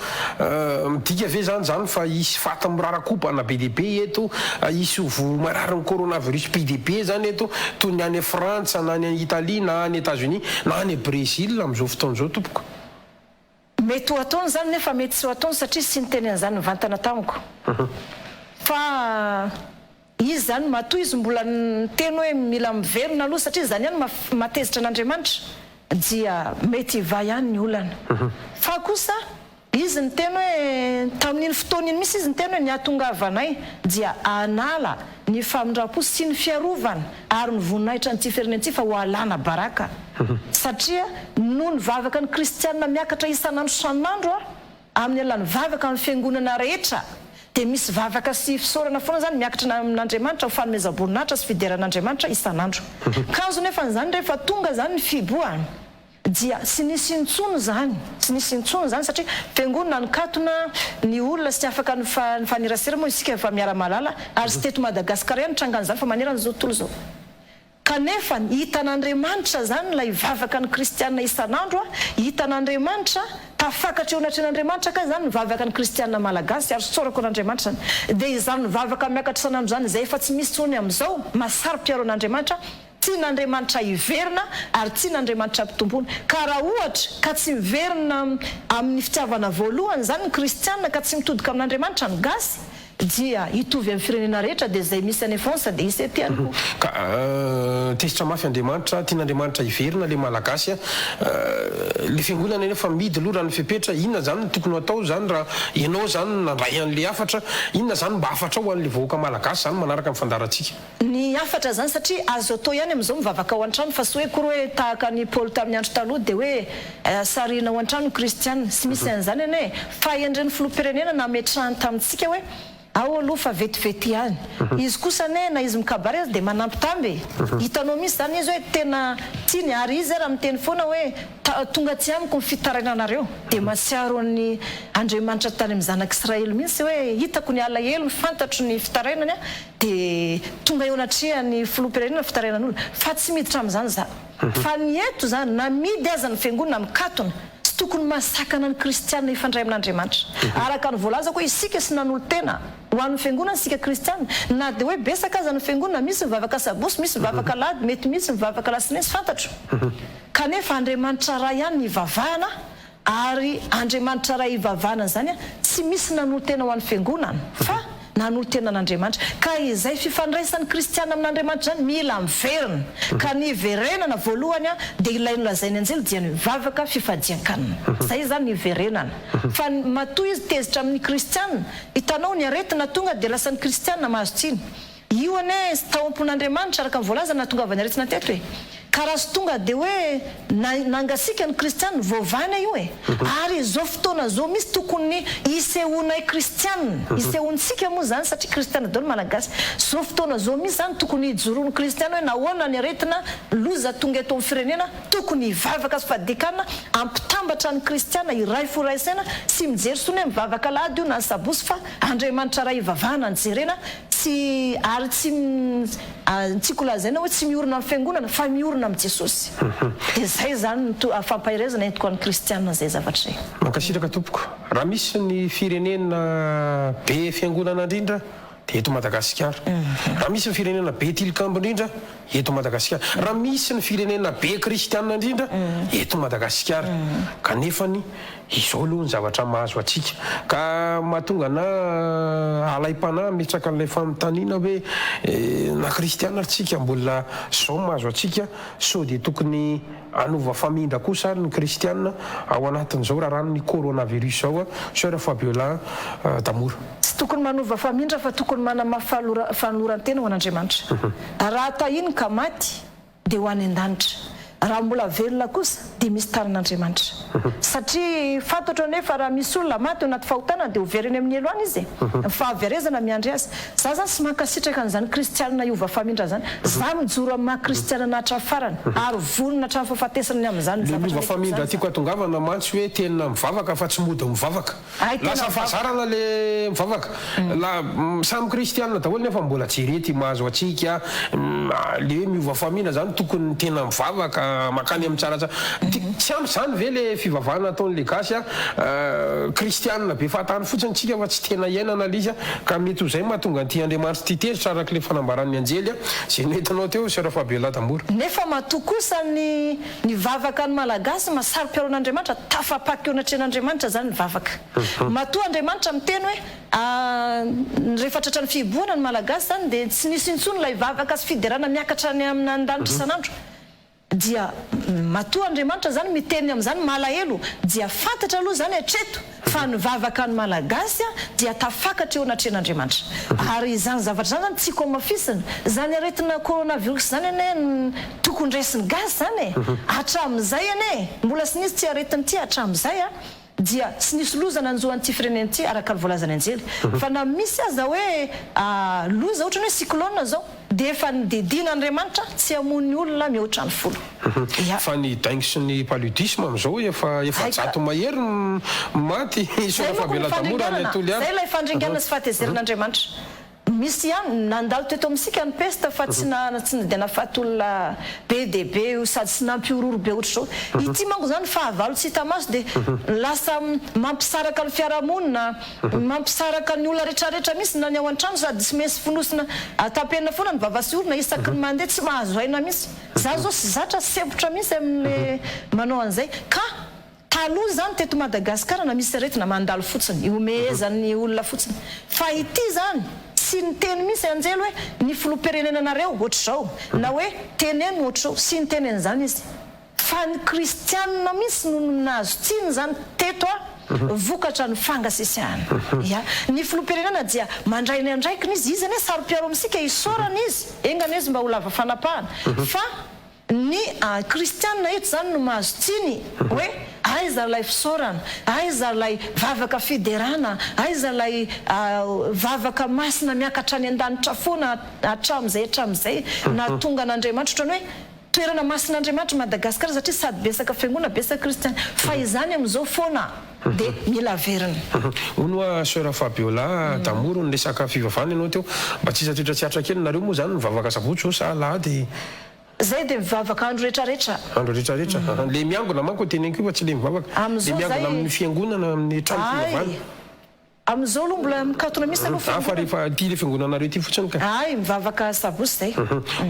Midika ve izany izany fa hisy faty mirarakompana be dia be eto, hisy ho voa mararin'ny coronavirus be dia be izany eto toy ny any Frantsa na any Italie na any Etats-Unis na any Brésil amin'izao fotoana izao tompoko? Mety ho ataony izany nefa mety tsy ho ataony satria izy tsy niteny an'izany mivantana tamiko. Fa izy izany matoa izy mbola niteny hoe mila miverina aloha satria izany ihany no mahatezitra an'Andriamanitra dia mety hivaha ihany ny olana. Fa kosa izy niteny hoe tamin'iny fotoana iny mihitsy izy niteny hoe ny hahatongavanay dia hanala ny famindram-po sy ny fiarovana ary ny voninahitra an'ity firenena ity fa ho alana baraka satria noho ny vavaka ny kristianina miakatra isan'andro isan'andro amin'ny alalan'ny vavaka amin'ny fiangonana rehetra dia misy vavaka sy fisaorana foana izany miakatra amin'Andriamanitra ho fanomezam-boninahitra sy fiderana an'Andriamanitra isan'andro. Kanjo nefa izany rehefa tonga izany ny fihibohana. Dia tsy nisy intsony izany, tsy nisy intsony izany satria fiangonana nikatona, ny olona tsy afaka nifanerasera moa isika efa miara-mahalala ary tsy teto Madagasikara ihany nitrangan'izany fa manerana izao tontolo izao. Kanefa hitan'Andriamanitra izany ilay vavaka ny kristiana isan'andro, hitan'Andriamanitra, tafakatra eo anatrehan'Andriamanitra kay izany ny vavaka ny kristiana malagasy ary isaorako an'Andriamanitra izany. Dia izany vavaka miakatra isan'andro izany izay efa tsy misy intsony amin'izao, mahasaro-piaro an'Andriamanitra, Tian'Andriamanitra hiverina ary tian'Andriamanitra hampitomboina. Ka raha ohatra ka tsy miverina amin'ny fitiavana voalohany izany ny kristiana ka tsy mitodika amin'Andriamanitra ny gasy dia hitovy amin'ny firenena rehetra dia izay misy any France dia hisy aty ihany koa. Ka tezitra mafy Andriamanitra, tian'Andriamanitra hiverina le malagasy a, le fiangonana anefa mihidy aloha raha ny fepetra, inona zany no tokony ho atao zany raha ianao zany nandray an'le hafatra, inona zany mba hafatrao ho an'le vahoaka malagasy zany manaraka ny fandaharantsika? Ny hafatra izany satria azo atao ihany amin'izao mivavaka ao an-trano fa tsy hoe akory hoe tahaka an'i Paoly tamin'ny andro taloha dia hoe sarihina ao an-trano ny kristiana. Tsy misy an'izany anie e! Fahendren'ny filoham-pirenena nametrahany tamintsika hoe ao aloha fa vetivety ihany. Izy kosa anie na izy mikabary aza dia manambitamby e! Hitanao mihitsy izany izy hoe tena tiany ary izy ara miteny foana hoe tonga aty amiko ny fitarainanareo. Dia mahatsiaro an'i Andriamanitra tany amin'ny zanak'Israely mihitsy hoe hitako ny alahelony, fantatro ny fitarainany Dia tonga eo anatrehan'ny filoham-pirenena ny fitarainan'olona. Fa tsy miditra amin'izany za. Fa ny eto izany, na mihidy aza ny fiangonana, mikatona, tsy tokony mahasakana ny kristiana hifandray amin'Andriamanitra. Araka ny voalazako hoe isika sy nanolo-tena ho an'ny fiangonana isika kristiana, na dia hoe betsaka aza ny fiangonana, misy mivavaka sabotsy, misy mivavaka alahady, mety misy mivavaka alatsinainy, tsy fantatro. Kanefa Andriamanitra Ray ihany no ivavahana Ary Andriamanitra Ray ivavahana izany tsy misy nanolo-tena ho an'ny Fiangonana fa nanolo-tena an'Andriamanitra. Ka izay fifandraisan'ny kristiana amin'Andriamanitra izany mila miverina. Ka ny hiverenana voalohany dia ilay nolazain'ny anjely dia ny vavaka fifadian-kanina. Izay izany ny hiverenana. Fa matoa izy tezitra amin'ny kristiana, hitanao ny aretina tonga dia lasa ny kristiana mahazo tsiny. Io anie tao am-pon'Andriamanitra araka ny voalaza nahatongavan'ny aretina teto e! Ka raha tsy tonga dia hoe nangasiaka ny kristiana, voavahana io e! Ary izao fotoana izao misy tokony hisehoanay kristiana, hisehoantsika moa izany satria kristiana daholo malagasy, izao fotoana izao misy izany tokony hijoroan'ny kristiana hoe nahoana ny aretina loza tonga eto amin'ny firenena, tokony hivavaka sy fadikana hampitambatra ny kristiana hiray fo hiray saina, tsy mijery intsony hoe mivavaka alahady io na sabotsy fa Andriamanitra Ray ivavahana no jerena, Tsy ary tsy tiako lazaina hoe tsy miorina amin'ny fiangonana fa miorina amin'i Jesosy. Dia izay izany no fampaherezana entiko an'ny kristiana izay zavatra izay. Mankasitraka tompoko. Raha misy ny firenena be fiangonana indrindra dia eto Madagasikara. Raha misy ny firenena be tilikambo indrindra eto Madagasikara. Raha misy ny firenena be kristiana indrindra eto Madagasikara. Kanefany Izao aloha ny zavatra mahazo antsika ka mahatonga anà alaim-panahy hametraka an'ilay fanontaniana hoe na kristiana ary tsika mbola izao mahazo antsika sao dia tokony hanova famindra kosa ary ny kristiana ao anatin'izao raharahan'ny coronavirus izao Soeur Fabiola Damour. Tsy tokony manova famindra fa tokony manamafy fanoloran-tena ho an'Andriamanitra. Raha tahiny ka maty dia ho any an-danitra. Raha mbola velona kosa dia misy tanan'Andriamanitra. Satria fantatro anie fa raha misy olona maty ao anaty fahotana dia ho very any amin'ny helo any izy e. Ny fahaverezana miandry azy. Za zany tsy mankasitraka an'izany kristianina hiova famindra zany. Za mijoro amin'ny maha kristianina anah hatramin'ny farany ary vonona hatramin'ny fahafatesana ny amin'izany Le zavatra miova mety ho famindra zany tiako za. hatongavana mantsy hoe tena mivavaka fa tsy mody mivavaka. Hay tena Lasa mivavaka. fahazarana le mivavaka. La samy kristianina daholo nefa mbola jereo ty mahazo antsika le hoe miova famina zany tokony tena mivavaka makany amin'ny tsaratsara. Tsy ampy zany ve le fivavahana ataon'le gasy a? Kristianina be fahatany fotsiny tsika fa tsy tena iainana le izy a, ka mety ho zay mahatonga an'ity Andriamanitra ity tezitra araka le fanambaran'ny anjely a, zay noentinao teo Soeur Fabiola Damora. Nefa matoa kosa ny Ny vavaka ny Malagasy maha-saro-piaro an'Andriamanitra, tafapaka eo anatrehan'Andriamanitra izany ny vavaka. Matoa Andriamanitra miteny hoe rehefa tratran'ny fihibohana ny Malagasy izany dia tsy nisy intsony ilay vavaka sy fiderana miakatra any amin'andanitra isan'andro. Dia matoa Andriamanitra izany miteny amin'izany malahelo dia fantatra aloha izany hatreto fa ny vavaka ny Malagasy dia tafakatra eo anatrehan'Andriamanitra. Ary izany zavatra izany zany tiako hamafisina, izany aretina coronavirus izany anie tokony raisin'ny gasy izany e! Hatramin'izay anie mbola tsy nisy ity aretina ity hatramin'izay a, dia tsy nisy loza nanjo an'ity firenena ity araka ny voalazan'ny anjely. Fa na misy aza hoe loza ohatrany hoe cyclone zao. dia efa nodidian'Andriamanitra tsy hamono olona mihoatra ny folo. Ya. Fa ny dengue sy ny paludisme amin'izao efa 400 mahery ny maty Zay manko ny Sorafahaveladamoura any fandringanana, Toliara. zay ilay fandringanana sy fahatezeran'Andriamanitra. Misy ihany, nandalo teto amintsika ny peste fa tsy na tsy dia nahafaty olona be dia be io sady tsy nampihorohoro be ohatr'izao. Ity manko izany fahavalo tsy hita maso dia lasa mampisaraka ny fiarahamonina, mampisaraka ny olona retraretra mihitsy na ny ao an-trano sady tsy maintsy fonosina tapenina foana ny vava sy orona isaky ny mandeha tsy mahazo aina mihitsy. Za zao tsy zatra sempotra mihitsy amin'le manao an'izay ka Taloha izany teto Madagascar na misy aretina mandalo fotsiny, ihomehezan'ny olona fotsiny. Fa ity izany tsy niteny mihitsy anjely hoe ny filoham-pirenenanareo ohatr'izao na hoe teneno ohatr'izao, tsy niteny an'izany izy. Fa ny kristianina mihitsy no nahazo tsiny izany teto a, vokatra ny fangasisiahana. Ya. Ny filoham-pirenena dia mandray ny andraikiny izy, izy anie saro-piaro amintsika, isaorana izy, enga anie izy mba ho lava fanapahana. Fa Ny kristianina eto izany no mahazo tsiny hoe aiza ilay fisaorana, aiza ilay vavaka fiderana, aiza ilay vavaka masina miakatra any an-danitra foana hatramin'izay hatramin'izay nahatonga an'Andriamanitra ohatran'ny hoe toerana masin'Andriamanitra Madagasikara satria sady betsaka fiangonana betsaka kristiana fa izany amin'izao foana dia mila averina. Hono hoa soeur Fabiola D'amour niresaka fivavahana ianao teo mba tsy hisatritra tsy hatra kely nareo moa izany mivavaka sabotsy zao sa alahady? Zay dia mivavaka andro retraretra. Andro retraretra. Le miangona manko teneniko io fa tsy le mivavaka. Le miangona amin'ny fiangonana amin'ny trano fivavahana. Ay! Amin'izao aloha mbola mikatona mihitsy aloha fiangonana. Fa rehefa ity le fiangonanareo ity fotsiny ka. Ay! Mivavaka sabotsy zay.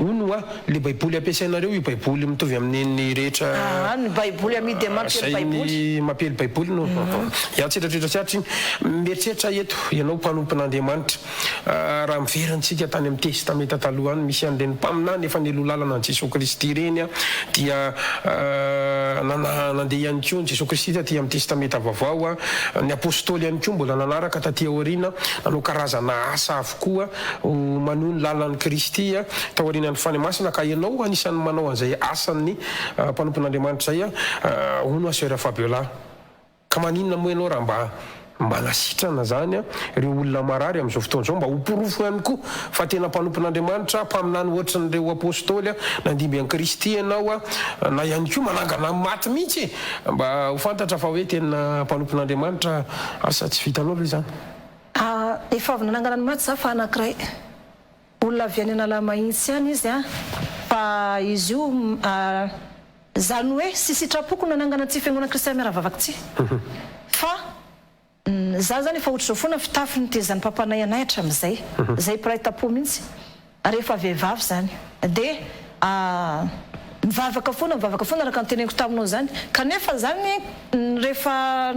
Hono hoa, le baiboly ampiasainareo io baiboly mitovy amin'iny rehetra. Aa ny baiboly amidy mampiely baiboly. Zay ny mampiely baiboly no. Ya tsiratritra tsy aritra iny. Mieritreritra eto ianao mpanompon'Andriamanitra. Raha miverina antsika tany amin'ny Testamenta Taloha any, misy an'ireny mpaminany efa nialoha lalana an'i Jesoa Kristy ireny, dia nandeha ihany koa an'i Jesoa Kristy taty amin'ny Testamenta Vaovao, ny Apôstôly ihany koa mbola nanaraka taty aoriana, nanao karazana asa avokoa ho manohy ny lalan'i Kristy taorian'ny Fanahy Masina, ka ianao anisan'ny manao an'izay asan'ny mpanompon'Andriamanitra izay, hono Soeur Fabiola. Ka maninona moa ianao raha mba manasitrana zany ireo olona marary amin'izao fotoana izao mba ho porofo ihany koa fa tena mpanompon'Andriamanitra, mpaminany ohatran'ireo apostoly nandimby an'i Kristy ianao na ihany koa manangana ny maty mihitsy e! Mba ho fantatra fa hoe tena mpanompon'Andriamanitra asa tsy vitanao ve izany? Efa avy nanangana ny maty za fa anakiray olona avy any Analamahitsy any izy an, fa izy io Zany hoe sy sitrapoko nanangana ity fiangonana kristiana miara-vavaka ity fa za zany efa ohatr'izao foana fitafy nitezan'ny papanay anay hatramin'izay, zay mpiray tampo mihitsy rehefa vehivavy zany de mivavaka foana mivavaka foana araka ny teneniko taminao zany kanefa zany rehefa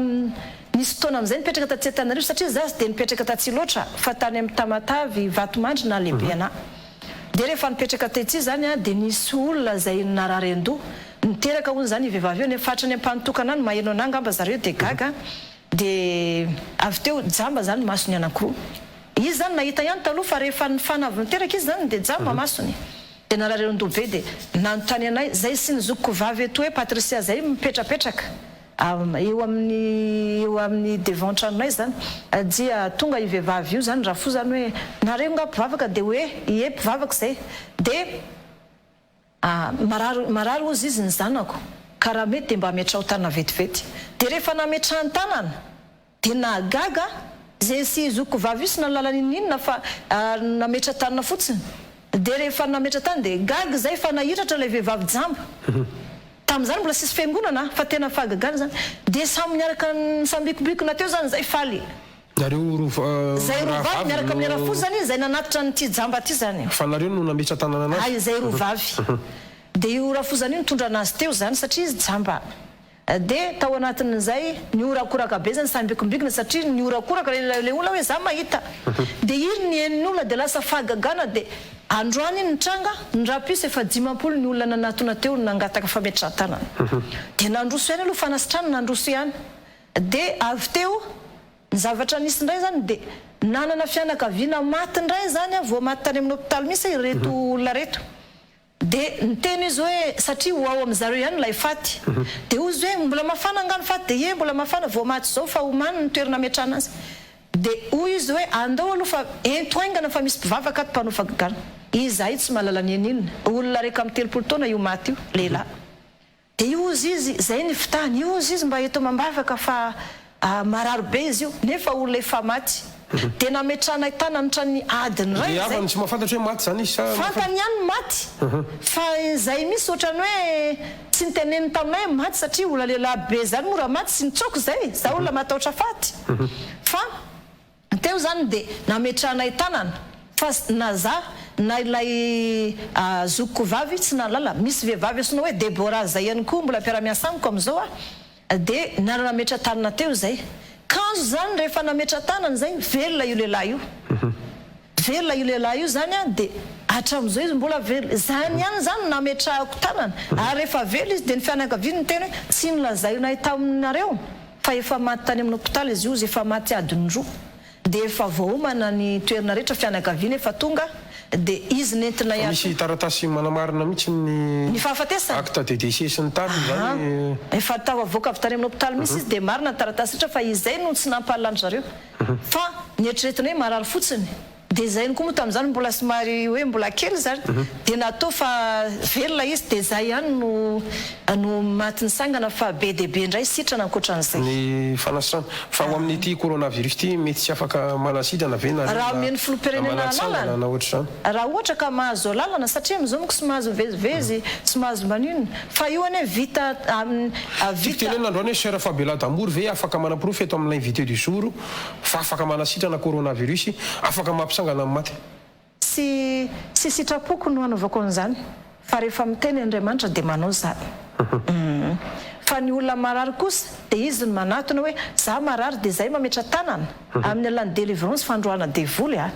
nisy fotoana amin'izay nipetraka taty Antananarivo satria za tsy de nipetraka taty loatra fa tany amin'ny Tamatave Vatomandry nahalehibe anah. Dia rehefa nipetraka tetsy izany aho dia nisy olona izay narary an-doha, niteraka hono izany io vehivavy io, nefa hatrany am-panotokana any maheno anah angamba zareo dia gaga, dia avy teo jamba izany masony anankiroa. Izy izany nahita ihany taloha fa rehefa nifana avy niteraka izy izany dia jamba masony, dia narary an-doha be dia nanontany anay, izay sy ny zokiko vavy eto hoe Patricia izay mipetrapetraka. Eo amin'ny eo amin'ny devant tranonay izany dia tonga io vehivavy io izany rafozany hoe nareo nga mpivavaka dia hoe ie mpivavaka izay dia marary marary hozy izy ny zanako ka raha mety dia mba ametraho tanana vetivety dia rehefa nametrahany tanana Dia nahagaga zay sy zokiko vavy io tsy nahalala n'inon'inona fa nametra tanana fotsiny. Dia rehefa nametra tanana dia gaga izay fa nahiratra ilay vehivavy jamba. Tamin'izany mbola tsisy fiangonana fa tena fahagagana izany. Dia samy niaraka nisambikombikona teo izany izay faly. Nareo roa Izay roa vavy miaraka amin'ny rafozany izay nanatitra an'ity jamba ity izany. Fa nareo no nametra tanana anazy? Hay izay roa vavy. Dia io rafozany io nitondra anazy teo izany satria izy jamba. Dia tao anatin'izay nihorakoraka be zany sambikombikona satria nihorakoraka ilay olona hoe za mahita dia iry ny henon'ny olona dia lasa fahagagana dia androany iny nitranga ny rapiso efa 50 ny olona nanatona teo nangataka fametrahan-tanana dia nandroso ihany aloha fanasitranana nandroso ihany dia avy teo ny zavatra nisy indray zany dia nanana fianakaviana maty indray zany aho vao maty tany amin'ny hopitaly mihitsy ireto olona ireto Dia niteny izy hoe, satria ho ao amin'zareo ihany ilay faty. Dia hoy izy hoe, mbola mafana angaha ny faty? Dia ie, mbola mafana, vao maty izao fa omany ny toerana ametrahana azy. Dia hoy izy hoe, andao aloha fa ento haingana fa misy mpivavaka ato mpanao fagagana. Izahay tsy mahalala n'inon'inona. Olona 31 taona io maty io, lehilahy. Dia io hozy izy, izay ny fitahany, io hozy izy mba eto amam-bavaka fa marary be izy io, nefa olona efa maty. Dia nametrahanay tanana hatrany adiny iray Ny izay. havany tsy mahafantatra hoe maty izany izy sa mahafantatra? Fantany ihany ny maty, fa izay misy ohatran'ny hoe tsy niteneniny taminay hoe maty satria olona lehilahy be izany moa raha maty tsy nitsoaka izay, za olona matahotra faty. Fa. Teo izany dia nametrahanay tanana fa na za na ilay zokiko vavy tsy nahalala, misy vehivavy antsoina hoe Deborah zay ihany koa mbola mpiara-miasa amiko amin'izao dia niara-nametra tanana teo izay. Kanjo izany rehefa nametra tanana izay, velona io lehilahy io. Velona io lehilahy io izany dia hatramin'izao izy mbola velona. Izany ihany izany no nametrahako tanana ary rehefa velona izy dia ny fianakaviany niteny hoe tsy nolazainay taminareo. Fa efa maty tany amin'ny hopitaly izy io, izy efa maty adiny roa dia efa voaomana ny toerana rehetra, fianakaviana efa tonga dia izy nentina Fa ihany misy koa. taratasy manamarina mihitsy ny Ny fahafatesany? acte de décès sy ny tariny Aha, izany. efa tafavoaka avy tany amin'ny hopitaly mihitsy izy dia marina ny taratasy rehetra fa izay no tsy nampahalala an-dry zareo fa nieritreretina hoe marary fotsiny. Dia izay ihany koa moa tamin'izany mbola somary hoe mbola kely izany dia natao fa velona izy dia izay ihany no no maty nisangana fa be dia be indray sitrana ankoatran'izay. Ny fanasitrana. Fa ho amin'ity coronavirus ity mety tsy afaka manasitrana ve nareo Raha na omen'ny na filoham-pirenena manatsangana alalana, na ohatr'izany? raha ohatra ka mahazo alalana satria amin'izao manko tsy mahazo mivezivezy, tsy mahazo maninona fa io anie vita amin'ny Tiako vita. tenenina androany hoe Soeur Fabiola Damour ve afaka manaporofo eto amin'ny l'invité du jour Fa afaka manasitrana coronavirus, afaka mampisangana ny maty. Tsy tsy sitrapoko no anaovako an'izany fa rehefa miteny Andriamanitra dia manao za humm fa ny olona marary kosa dia izy no manatona hoe za marary dia zay mametra tanana amin'ny alalan'ny delivrance fandroahana devoly a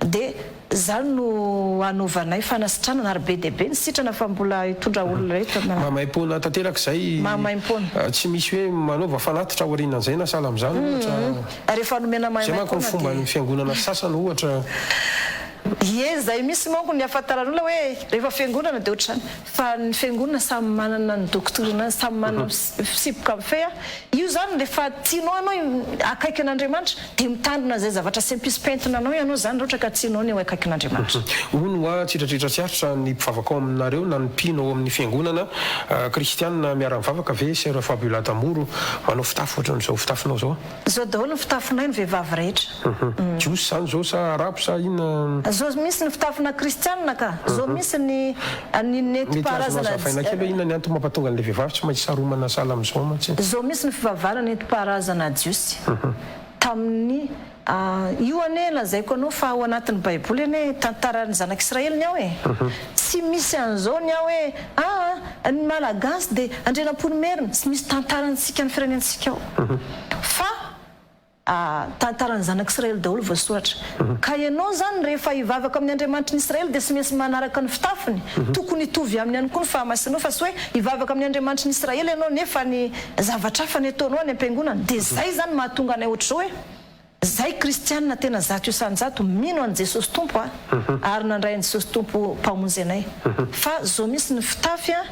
dia Izany no anaovanay fanasitranana ary be dia be ny sitrana fa mbola hitondra olona eto na. Maimaimpoana tanteraka izay. Maimaimpoana. Tsy misy hoe manaova fanatitra aorianan'izay na sahala amin'izany ohatra. Rehefa nomena Izay manko ny maimaimpoana dia. fomban'ny fiangonana sasany ohatra. Ie, izay misy manko ny ahafantaran'olona hoe rehefa fiangonana dia ohatr'izany. Fa ny fiangonana samy manana ny doctrine-ny, samy manana ny fisipoka mifehy a. Io izany rehefa tianao ianao akaiky an'Andriamanitra dia mitandrina izay zavatra sempisimpentina anao ianao izany raha ohatra ka tianao ny ho akaikin'Andriamanitra. Hono hoa tsitratritra tsy aritra ny mpivavaka ao aminareo na ny mpino ao amin'ny fiangonana kristianina miara-mivavaka ve Sœur Fabiola Damoro manao fitafy ohatran'izao fitafinao izao? Zao daholo ny fitafinay ny vehivavy rehetra. Jiosy zany zao sa arabo sa inona? Zao misy ny fitafina kristianina ka, zao misy ny ny Mety azonao nentim-paharazana azavaina kely hoe inona ny antony mampatonga an'ilay vehivavy tsy maintsy saromana sahala amin'izao mantsy? Zao misy ny fivavahana nentim-paharazana jiosy tamin'ny Io anie lazaiko anao fa ao anatin'ny baiboly anie tantaran'ny zanak'Israely ny ao e! Tsy misy an'izao ny ao hoe aa ny malagasy dia Andrianampoinimerina, tsy misy tantarantsika ny firenentsika ao fa tantaran'ny zanak'Israely daholo voasoratra. Ka ianao izany rehefa hivavaka amin'ny Andriamanitry ny Israely dia tsy maintsy manaraka ny fitafiny, tokony hitovy aminy ihany koa ny fahamasinao fa tsy hoe hivavaka amin'ny Andriamanitry ny Israely ianao nefa ny Zavatra hafa ny ataonao any am-piangonana. Dia zay izany mahatonga anay ohatr'izao hoe, zay kristianina tena 100% mino an'i Jesosy Tompo a, ary nandray an'i Jesosy Tompo ho Mpamonjy anay. Fa zao mihitsy ny fitafy a,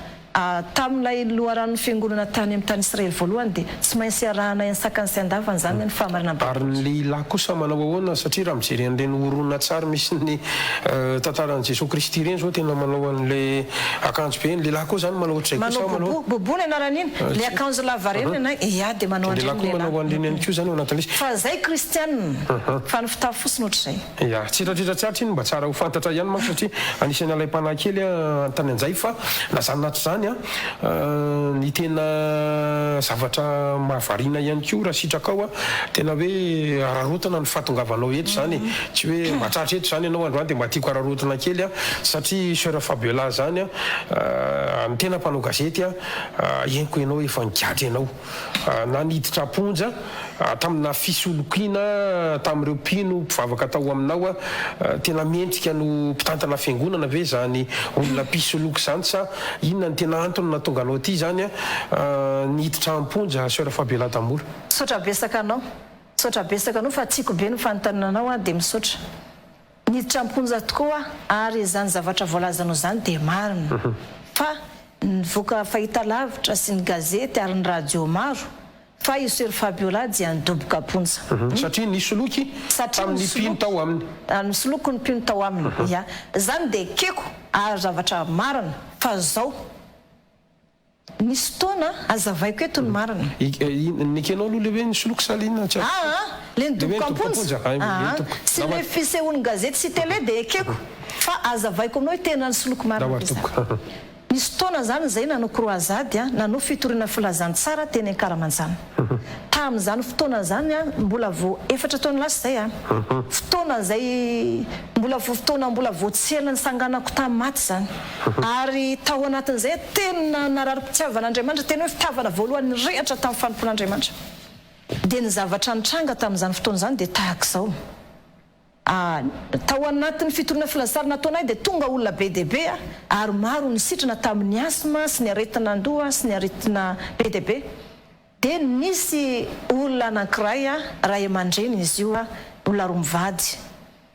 tamin'ilay loharanon'ny fiangonana tany amin'ny tany Israely voalohany dia tsy maintsy arahanay an-tsakany sy an-davany izany ny fahamarinam-baiboly. Ary ny lehilahy kosa manao ahoana? Satria raha mijery an'ireny horonantsary misy ny tantaran'i Jesoa Kristy ireny izao tena manao an'ilay akanjo be, ny lehilahy koa izany manao ohatr'izay koa sa Manao manao? bobo, bobo ny anaran'iny, ilay akanjo lava ireny ny anay, ia dia manao Ny an'ireny lehilahy ny koa manao lehilahy. an'ireny ihany koa izany ao anatin'ilay izy. Fa zay kristianina, fa ny fitafy fotsiny ohatr'izay. Ia, tsitratritra tsy aritra iny mba tsara ho fantatra ihany manko satria anisan'ny alaim-panahy kely tany Anjay fa na zany na tsy zany an, ny tena zavatra mahavariana ihany koa raha sitrakao an, tena hoe araraotina ny fahatongavanao eto izany e, tsy hoe mba tratra eto izany ianao androany dia mba tiako araraotina kely an, satria Soeur Fabiola izany an, ny tena mpanao gazety an, henoko ianao efa nigadra ianao na niditra am-ponja tamina fisolokiana tamin'ireo mpino mpivavaka tao aminao, tena mendrika ny ho mpitantana fiangonana ve izany olona mpisoloky izany sa inona no tena antony nahatonga anao aty izany niditra am-ponja Soeur Fabiola Damour? Misaotra betsaka anao. Misaotra betsaka anao fa tiako be ny fanontaniana anao aho dia misaotra. Niditra am-ponja tokoa aho ary izany zavatra voalazanao izany dia marina fa nivoaka fahitalavitra sy ny gazety ary ny radio maro. Fa i Soeur Fabiola dia nidoboka am-ponja. Satria nisoloky Satria tamin'ny mpino nisoloky, tao aminy. nisoloky ny mpino tao aminy. Ya. Izany dia ekeko ary zavatra marina. Fa zao. Nisy fotoana, hazavaiko eto ny marina. Nekenao aloha le hoe nisoloky sa le inona tsy azoko. Aa le Le hoe nidoboka nidoboka am-ponja? am-ponja? Ay, le Aa nidoboka. sy le fisehoan'ny gazety sy télé dia ekeko fa hazavaiko aminao hoe tena nisoloky marina Ndao ve ary izany. tompoko. Nisy fotoana izany izay nanao croisade aho, nanao fitoriana filazantsara teny Ankaramanjana. Tamin'izany fotoana izany aho mbola vao efatra taona lasa izay an, fotoana izay mbola vao fotoana mbola vao tsy ela nitsanganako tamin'ny maty izany. Ary tao anatin'izay aho tena narary-pitiavana Andriamanitra, tena hoe fitiavana voalohany nirehatra tamin'ny fanompoan'Andriamanitra. Dia ny zavatra nitranga tamin'izany fotoana izany dia tahak'izao. Tao anatin'ny fitoriana filazantsara nataonay dia tonga olona be dia be ary maro ny sitrana tamin'ny asthme sy ny aretina an-doha sy ny aretina be dia be. Dia nisy olona anankiray, ray aman-dreny izy io, olona roa mivady.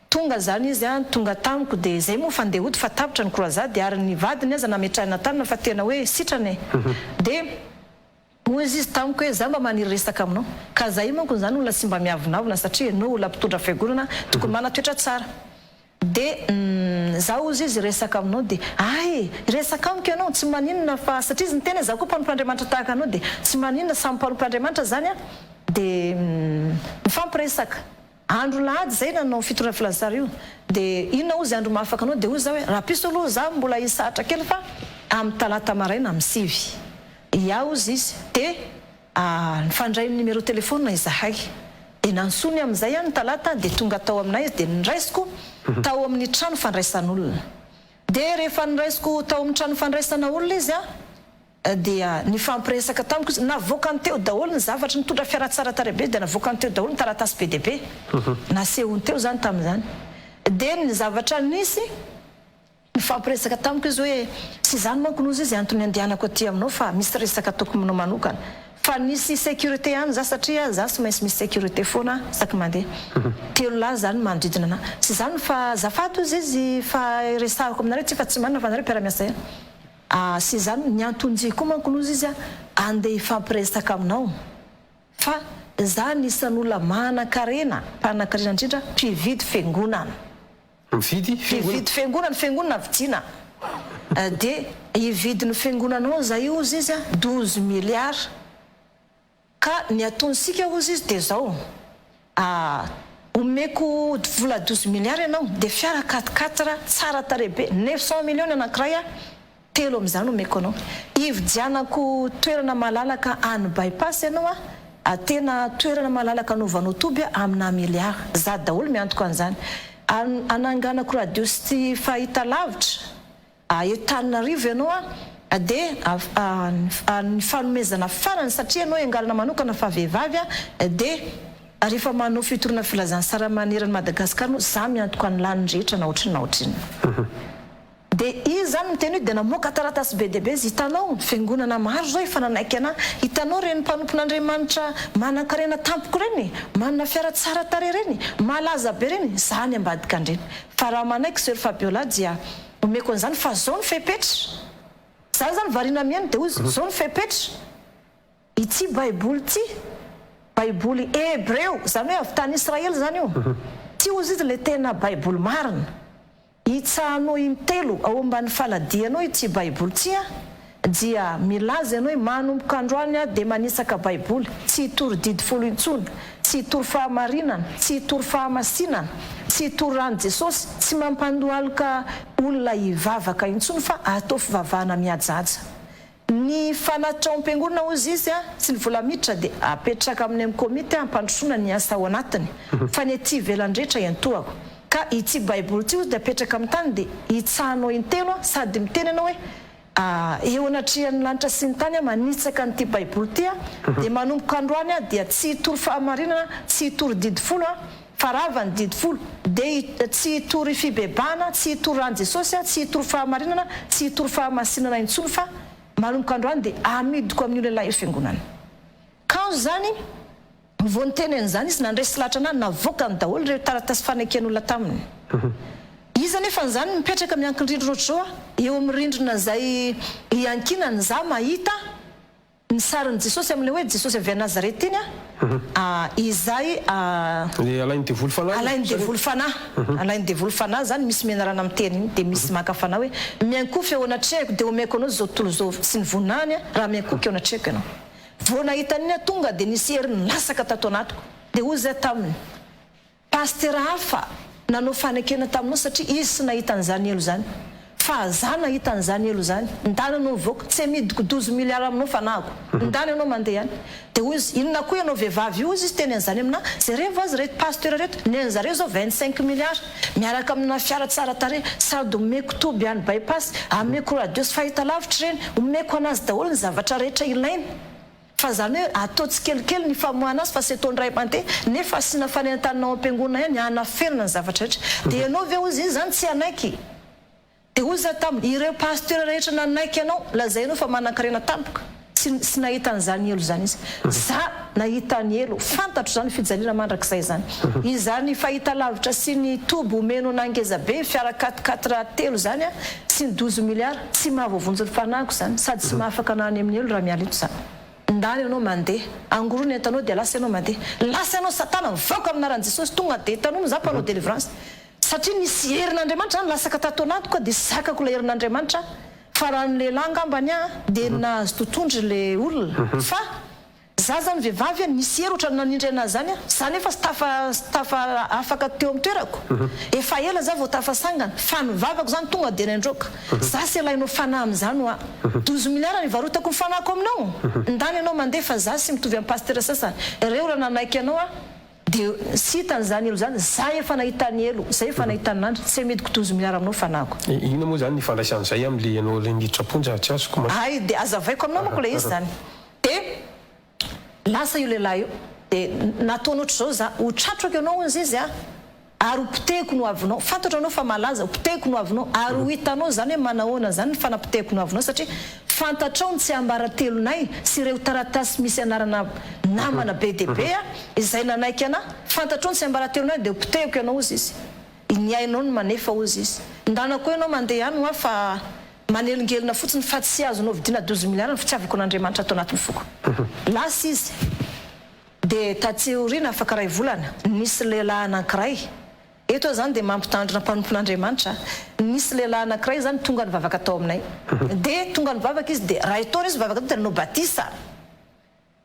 Tonga izany izy, tonga tamiko dia izay moa fa ndeha hody fa tapitra ny croisade ary ny vadiny aza nametrahina tanana fa tena hoe sitrana e. Dia. Hoy izy tamiko hoe, za mba maniry resaka aminao. Ka za io manko zany olona tsy mba miavonavona satria enao olona mpitondra fiangonana tokony manana toetra tsara. De za hozy izy hiresaka aminao de hay! Hiresaka amiko ianao? Tsy maninona fa satria izy niteny hoe za koa mpanompon'Andriamanitra tahaka anao de tsy maninona samy mpanompon'Andriamanitra zany an! De mifampiresaka. Andro lahady zay nanao fitorina filazantsara io de inona hozy andro mahafaka anao de hozy za hoe rahapiso aloha za mbola hisahatra kely fa amin'ny talata maraina amin'ny sivy ia hozy izy de nifandray numéro téléphone izahay de nantsoiny amin'izay aho ny talata de tonga tao aminay izy de noraisiko tao amin'ny trano fandraisan'olona de rehefa noraisiko tao amin'ny trano fandraisana olona izy an Dia nifampiresaka tamiko izy, navoakany teo daholo ny zavatra, nitondra fiara tsara tarehy be izy dia navoakany teo daholo ny taratasy be dia be, nasehony teo izany tamin'izany. Dia ny zavatra nisy, nifampiresaka tamiko izy hoe, tsy izany manko no izy antony andehanako aty aminao fa misy resaka ataoko aminao manokana. Fa nisy sécurité ihany za satria za tsy maintsy misy sécurité foana isaky mandeha. Telo lahy izany manodidina anah. Tsy izany fa azafady hozy izy fa resahako aminareo ity fa tsy manina fa nareo mpiara-miasa ihany. Ah sy izany ny anton-jy koa manko loza izy andeha hifampiresaka aminao fa za anisan'olona manan-karena mpanan-karena indrindra mpividy fiangonana. Mividy fiangonana? Mpividy fiangonana, fiangonana vidiana dia hividy ny fiangonanao za io hozy izy 12 milliards. Ka ny ataonsika hozy izy dia zao, ah omeko vola 12 milliards ianao dia fiara quatre quatre tsara tarehy be 900 millions ny anankiray ah telo amin'izany omeko anao. Hividianako toerana malalaka any by pass ianao ah tena toerana malalaka anaovanao toby ah amina milliards. Za daholo miantoka an'izany. Ananganako radio sy fahita lavitra. Antananarivo ianao a, dia ny fanomezana farany satria ianao iangalana manokana fa vehivavy a, dia rehefa manao fitoriana filazantsara manerana Madagascar anao, za miantoka ny lany rehetra na ohatrinona na ohatrinona. Dia izy izany miteny hoe dia namoaka taratasy be dia be izy, hitanao fiangonana maro izao efa nanaiky anah, hitanao ireny mpanompon'Andriamanitra manankarena tampoka ireny, manana fiara tsara tarehy ireny, malaza be ireny, za any ambadika andreny. Fa raha manaiky Soeur Fabiola dia omeko an'izany fa zao ny fepetra. Za zany variana mihaino dia hoy izy, zao ny fepetra, ity baiboly ity, baiboly hebreo, zany hoe avy tany Israely zany io, ity hozy izy le tena baiboly marina, hitsahanao intelo ao ambany faladianao ity baiboly ity an, Dia milaza ianao hoe manomboka androany aho dia manisaka baiboly, tsy hitory didy folo intsony, tsy hitory fahamarinana, tsy hitory fahamasinana, tsy hitory ran'i Jesosy, tsy mampandohalika olona hivavaka intsony fa atao fivavahana mihajahaja. Ny fanatitra ao am-piangonana hozy izy sy ny vola miditra dia apetraka amin'ny amin'ny komity hampandrosoana ny asa ao anatiny fa ny aty ivelany rehetra iantohako. Ka ity baiboly ity hozy dia apetraka amin'ny tany dia hitsahanao intelo sady miteny ianao hoe Eo anatrehan'ny lanitra sy ny tany aho manitsaka an'ity baiboly ity aho, dia manomboka androany aho dia tsy hitory fahamarinana, tsy hitory didy folo aho, fa rava ny didy folo, dia tsy hitory fibebahana, tsy hitory ran'i Jesosy aho, tsy hitory fahamarinana, tsy hitory fahamasinana intsony fa manomboka androany dia amidiko amin'io lehilahy io fiangonana. Kanjo izany. Vao niteny an'izany izy, nandresy lahatra an'ahy, navoakany daholo ireo taratasy faneken'olona taminy. Izy anefa an'izany mipetraka miankin-drindrina ohatr'izao aho, eo amin'ny rindrina izay iankinany, izaho mahita. Ny sarin'i Jesosy amin'ilay hoe Jesosy avy any Nazareta iny a, izay a. Ilay alain'ny devoly fanahy. Alain'ny devoly fanahy, alain'ny devoly fanahy izany, misy menarana miteny iny, dia misy maka fanahy hoe, miankohoka eo anatrehako dia omeko anao izao tontolo izao sy ny voninahiny raha miankohoka eo anatrehako ianao. Vao nahita an'iny aho tonga dia nisy hery nilatsaka tato anatiko, dia hoy izaho taminy, Pasitera hafa nanao fanekena taminao satria izy tsy nahita an'izany helo izany. Fa za nahita an'izany helo izany. Ndana anao mivoaka. Tsy amidiko 12 milliards aminao fanahiko. Ndana ianao mandeha any. Dia hoy izy, inona koa ianao vehivavy io hozy izy teny an'izany aminà. Jerevo azy ireto pasitera ireto. Ny an'zareo izao 25 milliards. Miaraka amina fiara tsara tarehy. Sady omeko toby any by-pass. Ameko radio sy fahitalavitra ireny. Omeko an'azy daholo ny zavatra rehetra ilainy. Fa zany hoe atao tsikelikely ny famoahana azy fa tsy atao indray mandeha nefa asiana fanentanana ao am-piangonana ihany hanafenana ny zavatra rehetra. Dia ianao ve hozy izy zany tsy hanaiky? Dia hoy za taminy, ireo pasteur rehetra nanaiky anao lazainao fa manankarena tampoka, tsy tsy nahita an'izany helo izany izy. Za nahita ny helo, fantatro izany fijaliana mandrakizay izany. Izany fahitalavitra sy ny toby omeno anah ngeza be, fiara quatre quatre telo izany an, Sy ny 12 milliards, tsy mahavoavonjy ny fanahiko izany, sady tsy mahafaka anah any amin'ny helo raha miala eto za. Ndany ianao mandeha, angoroy ny entanao dia lasa ianao mandeha. Lasa ianao satana, mivoaka amin'ny anaran'i Jesosy, tonga dia hitanao moa za mpanao délivrance. Satria nisy herin'Andriamanitra zany lasaka tato anatiko ka dia zakako ilay herin'Andriamanitra, fa raha ny lehilahy angamba ny ahy dia nahazo totondry ilay olona fa Za zany vehivavy a, nisy hery otrany nanindry anazy zany a, za nefa sy tafa sy tafa afaka teo am toerako, efa ela za vao tafasangana, fa ny vavako zany tonga de nandroaka, za sy alainao fanahy amzany hoa, 12 milliards nivarotako ny fanahiko aminao, ndany ianao mandeha fa za sy mitovy am pasitera sasany, reo raha nanaiky anao aho de sy hitany zany helo zany, za efa nahita ny helo, za efa nahita ny nandry, tsy amidiko 12 milliards aminao fanahiko. Inona moa zany ny ifandraisan'izay amle ianao le niditra am-ponja, tsy azoko mantsy. Hay de azavaiko aminao manko le izy zany. Dia lasa io lehilahy io. Dia nataony ohatr'izao za, ho tratrako ianao hozy izy a, ary ho potehiko ny hoavinao. Fantatro anao fa malaza, ho potehiko ny hoavinao, ary ho hitanao izany hoe manahoana izany ny fanapotehako ny hoavinao satria fantatrao ny tsiambaratelonay sy ireo taratasy misy anarana namana be dia be a, izay nanaiky anah. Fantatrao ny tsiambaratelonay dia ho potehiko ianao hozy izy. Ny ainao no manefa hozy izy. Ndana koa ianao mandeha any hoa fa Manelingelina fotsiny fa tsy azonao vidiana 12 milliards ny fitiavako an'Andriamanitra ato anatin'ny foko. Lasa izy. Dia taty aoriana afaka iray volana, nisy lehilahy anankiray, eto aho izany dia mampitandrina mpanompon'Andriamanitra, nisy lehilahy anankiray izany tonga nivavaka tao aminay. Dia tonga nivavaka izy dia iray taona izy nivavaka tao dia nanao batisa.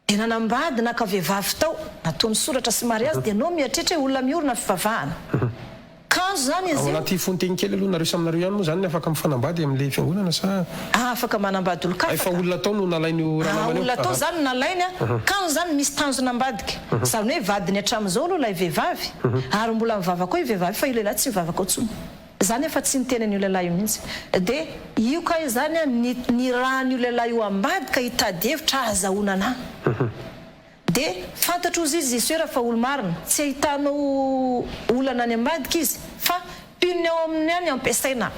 Dia nanambady naka vehivavy tao, nataony soratra sy mariazy, dia nao mieritreritra hoe olona miorina fivavahana. Kanjo izany izy Ao io. anaty fononteny kely aloha, nareo samy nareo ihany moa izany ny afaka mifanambady amin'ilay fiangonana sa? Ah afaka manambady olon-kafa Hay fa ka. olona tao no nalain'io Ah ranamana io? olona tao Aha. izany no nalainy an, kanjo izany misy tanjona ambadika. Izany hoe vadiny hatramin'izao aloha ilay vehivavy, ary mbola mivavaka ao io vehivavy io fa io lehilahy tsy mivavaka ao intsony. Za nefa tsy niteny an'io lehilahy io mihitsy. Dia io kay izany an, ny nirahan'io lehilahy io ambadika hitady hevitra ahazahoana anà. Dia fantatro hozy izy Soera fa olo-marina, tsy ahitanao olana any ambadika izy fa mpino ny ao aminy ihany ampiasaina.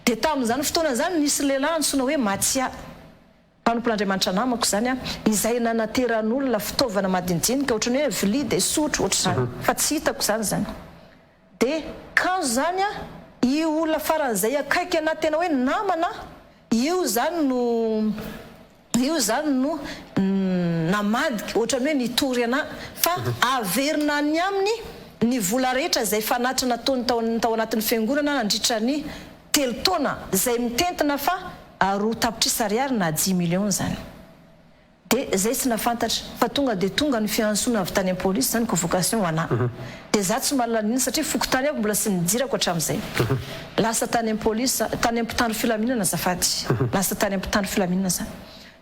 Dia tamin'izany fotoana izany nisy lehilahy antsoina hoe Matia. Mpanompon'Andriamanitra namako izany an, izay nanateran'olona fitaovana madinidinika ohatran'ny hoe vilia dia sotro ohatr'izany, fa tsy hitako izany izany. Dia kanjo izany an, io olona faran'izay akaiky anah tena hoe namana io izany no io izany no namadika ohatran'ny hoe nitory anah fa averina any aminy ny vola rehetra izay fanatitra nataony tao tao anatin'ny fiangonana nandritra ny telo taona izay mitentina fa 2 tapitrisa ariary na dix millions izany. Dia zay tsy nafantatra fa tonga dia tonga ny fiantsoana avy tany am police zany convocation ho anah. Dia za tsy mahalala n'inona satria fokontany aby mbola tsy nidirako hatramin'izay. Lasa tany am police za, tany am mpitandro filaminana azafady. Lasa tany am mpitandro filaminana za.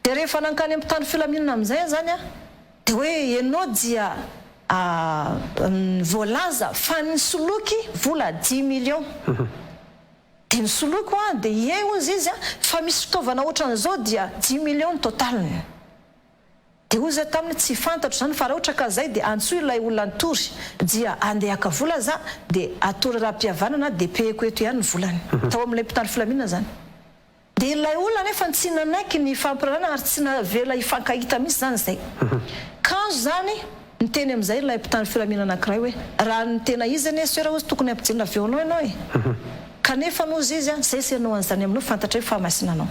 Dia rehefa nankany am mpitandro filaminana amin'izay aho zany an, dia hoe enao dia voalaza fa nisoloky vola dix millions. Dia nisoloiko an, dia ie hozy izy an, fa misy fitaovana ohatran'izao dia dix millions ny total-ny. Dia hoy za taminy tsy fantatro izany fa raha ohatra ka zay dia antsoy ilay olona nitory dia andeha haka vola za dia atory raha-pihavanana dia peheko eto ihany ny volany. Tao amin'ilay mpitandro filaminana izany. Dia ilay olona anefa tsy nanaiky ny fampirarana ary tsy navela hifankahita mihitsy izany izay. Kanjo izany niteny amin'izay ilay mpitandro filaminana anankiray hoe, raha ny tena izy anie soeur hozy tokony hampidirina avy eo anao ianao e! Kanefa hozy izy an, izay sy ianao an'izany aminao fantatray fa masina anao,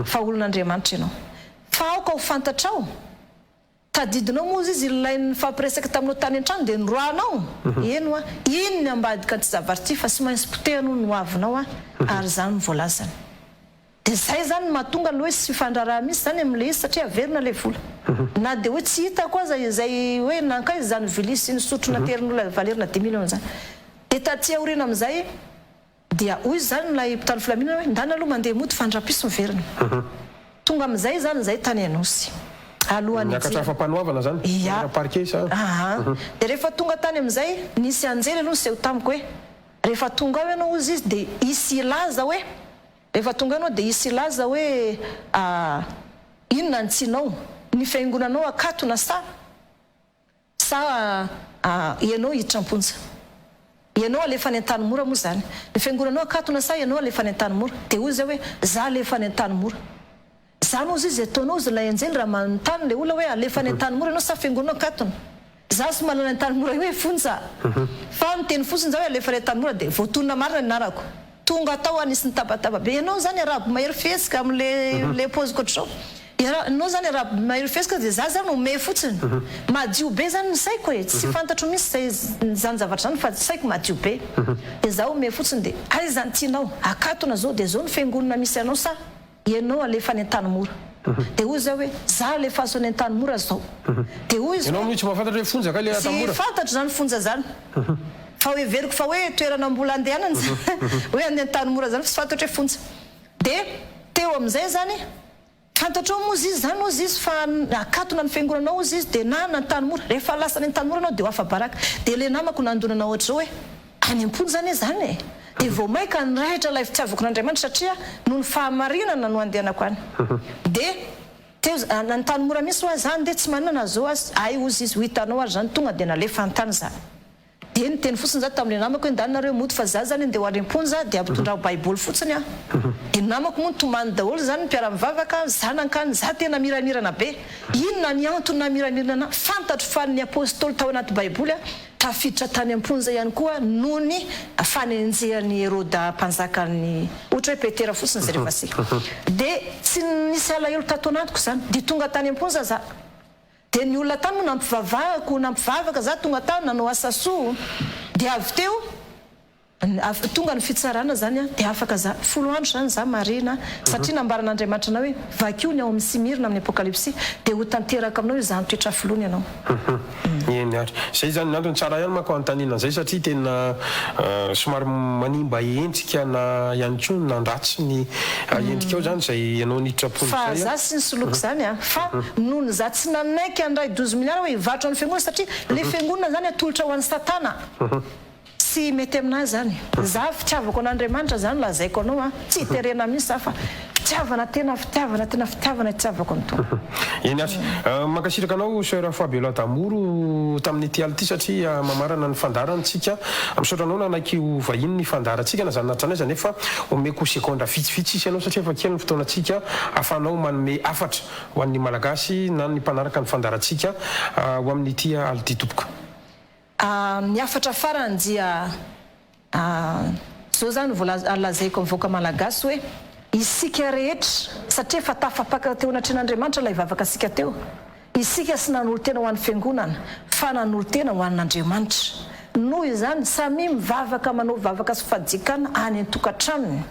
fa olon'Andriamanitra ianao. Fa aoka ho fantatrao, tadidinao moa izy ilay nifampiresaka taminao tany an-trano dia noroahanao? Eny hoa, iny ny ambadika an'ity zavatra ity fa tsy maintsy potehana hono ny hoavinao an, ary izany no voalazany. Dia izay izany no mahatonga ilay hoe tsy fifandraharaha mihitsy izany amin'ilay izy satria averina ilay vola. Na dia hoe tsy hitako aza izay hoe nankaiza izany vilia sy ny sotro naterin'olona valerina dimy millions izany. Dia taty aoriana amin'izay dia hoy izany ilay mpitandro filaminana hoe ndana aloha mandeha mody fa andrapiso miverina. Tonga amin'izay izany izahay tany Anosy. Alohan'ny Niakatra hidirana. fampanoavana izany? Ia. Niakatra parquet sa? Aa. Dia rehefa tonga tany amin'izay, nisy anjely aloha niseho tamiko hoe rehefa tonga ao ianao hozy izy dia hisy hilaza hoe Rehefa tonga eo ianao dia hisy hilaza hoe inona ny tsinao, ny fiangonanao akatona sa sa ianao hiditra am-ponja. Ianao alefa any Antanimora moa izany. Ny fiangonanao akatona sa ianao alefa any Antanimora. Dia hoy izy hoe za alefa any Antanimora. Zany ozy izy ataonao ozy ilay anjely raha manontany ilay olona hoe alefa any Antanimora ianao sa fiangonana akatona. Za tsy mahalala Antanimora io hoe fonja fa niteny fotsiny za hoe alefa any Antanimora dia voatonona marina ny anarako. Tonga tao aho nisy nitabataba be ianao zany arabo mahery fihetsika amle le paoziko ohatr'izao. Ianao zany arabo mahery fihetsika dia za zany homehy fotsiny. Madio be zany ny saiko e, tsy fantatro mihitsy zay zany zavatra zany fa saiko madio be. Dia za homehy fotsiny dia aiza ny tianao akatona zao dia zao ny fiangonana misy anao sa? Ianao alefa any Antanimora. Dia hoy izaho hoe, za alefaso any Antanimora zao. Dia hoy izy Ianao hoe, amin'io tsy mahafantatra hoe fonja kay le Tsy Antanimora? fantatro izany fonja izany. Fa heveriko fa hoe toerana mbola andehanana izany hoe any Antanimora izany fa tsy fantatro hoe fonja. Dia teo amin'izay izany, fantatrao moa izy izany hozy izy fa akatona ny fiangonanao hozy izy dia na any Antanimora. Rehefa lasa any Antanimora ianao dia ho afa-baraka. Dia ilay namako nandonana ohatr'izao hoe, Any am-ponja anie izany e! Dia vao mainka nirehitra ilay fitiavako an'Andriamanitra satria noho ny fahamarinana no andehanako any. Dia teo za, nanontany mora mihitsy hoa za ndeha tsy maninona na zao aza, hay hozy izy ho hitanao ary zany, tonga dia nalefa an-tany za. Dia niteny fotsiny za tamin'ilay namako hoe ndany nareo mody fa za zany andeha ho any am-ponja dia ampitondrao baiboly fotsiny aho. Dia ny namako moa nitomany daholo zany ny mpiara-mivavaka, za nankany, za tena miramirana be. Inona ny antony nahamiramirana anah? Fantatro fa ny apostoly tao anaty baiboly Tafiditra tany am-ponja ihany koa noho ny fanenjehan'i Heroda mpanjakan'ny, ohatra hoe Petera fotsiny izay rehefa asiana. Dia tsy nisy alahelo tato anatiko izany. Dia tonga tany am-ponja za. Dia ny olona tany moa nampivavahako, nampivavaka za tonga tany nanao asa soa. Dia avy teo. Tonga ny fitsarana zany an, dia afaka za, folo andro zany za marihina satria nambaran'Andriamanitra anao hoe vakio ny ao amin'ny Simirina amin'ny Apokalypsy dia ho tanteraka aminao izany toetra filoana ianao. Eny ary. Zay zany ny antony, tsara ihany manko anontaniana an'izay satria tena somary manimba endrika na ihany koa nandratsy ny endrikao zany izay ianao niditra am-ponja Fa izay za an. tsy nisoloky zany an, fa nony za tsy nanaiky handray douze milliards hoe hivarotra ny fiangonana satria le fiangonana zany atolotra ho an'i satana. Tsy mety aminah zany. Za fitiavako an'Andriamanitra zany lazaiko anao a, tsy terena mihitsy za fa fitiavana tena fitiavana tena fitiavana itiavako ny Tompo. Eny ary. Mankasitraka anao Soeur Fabiola Damour tamin'ity alina ity satria mamarana ny fandaharana tsika. Misaotra anao nanaiky ho vahiny ny fandaharantsika na zany na tsy zany aza nefa omeko segondra vitsivitsy sisa ianao satria efa kely ny fotoanantsika ahafahanao manome hafatra ho an'ny Malagasy na ny mpanaraka ny fandaharantsika ho amin'ity alina ity tompoko. Ny hafatra farany dia izao izany voalaza lazaiko amin'ny vahoaka malagasy hoe isika rehetra satria efa tafapaka teo anatrehan'Andriamanitra ilay vavaka isika teo, isika tsy nanolo-tena ho an'ny fiangonana fa nanolo-tena ho an'Andriamanitra. Noho izany samia mivavaka manao vavaka sy fadikana any an-tokantranony.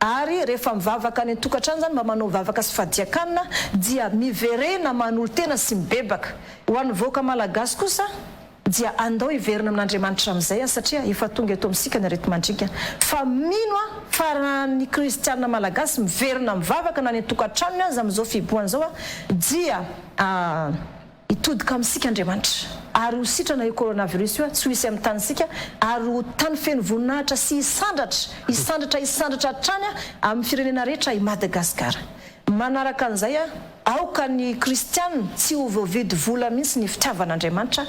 Ary rehefa mivavaka any an-tokantrano izany mba manao vavaka sy fadian-kanina dia miverena manolo-tena sy mibebaka. Ho an'ny vahoaka malagasy kosa dia andao hiverina amin'Andriamanitra amin'izay aho satria efa tonga eto amintsika ny areti-mandringana. Fa mino aho fa raha ny kristiana malagasy miverina mivavaka na any an-tokantranony aza amin'izao fihibohana izao dia Hitodika amintsika Andriamanitra, ary ho sitrana io coronavirus io, tsy ho hisy amin'ny tanintsika, ary ho tany feno voninahitra sy hisandratra, hisandratra, hisandratra hatrany amin'ny firenena rehetra i Madagasikara. Manaraka an'izay, aoka ny kristiana tsy ho voavidy vola mihitsy ny fitiavan'Andriamanitra,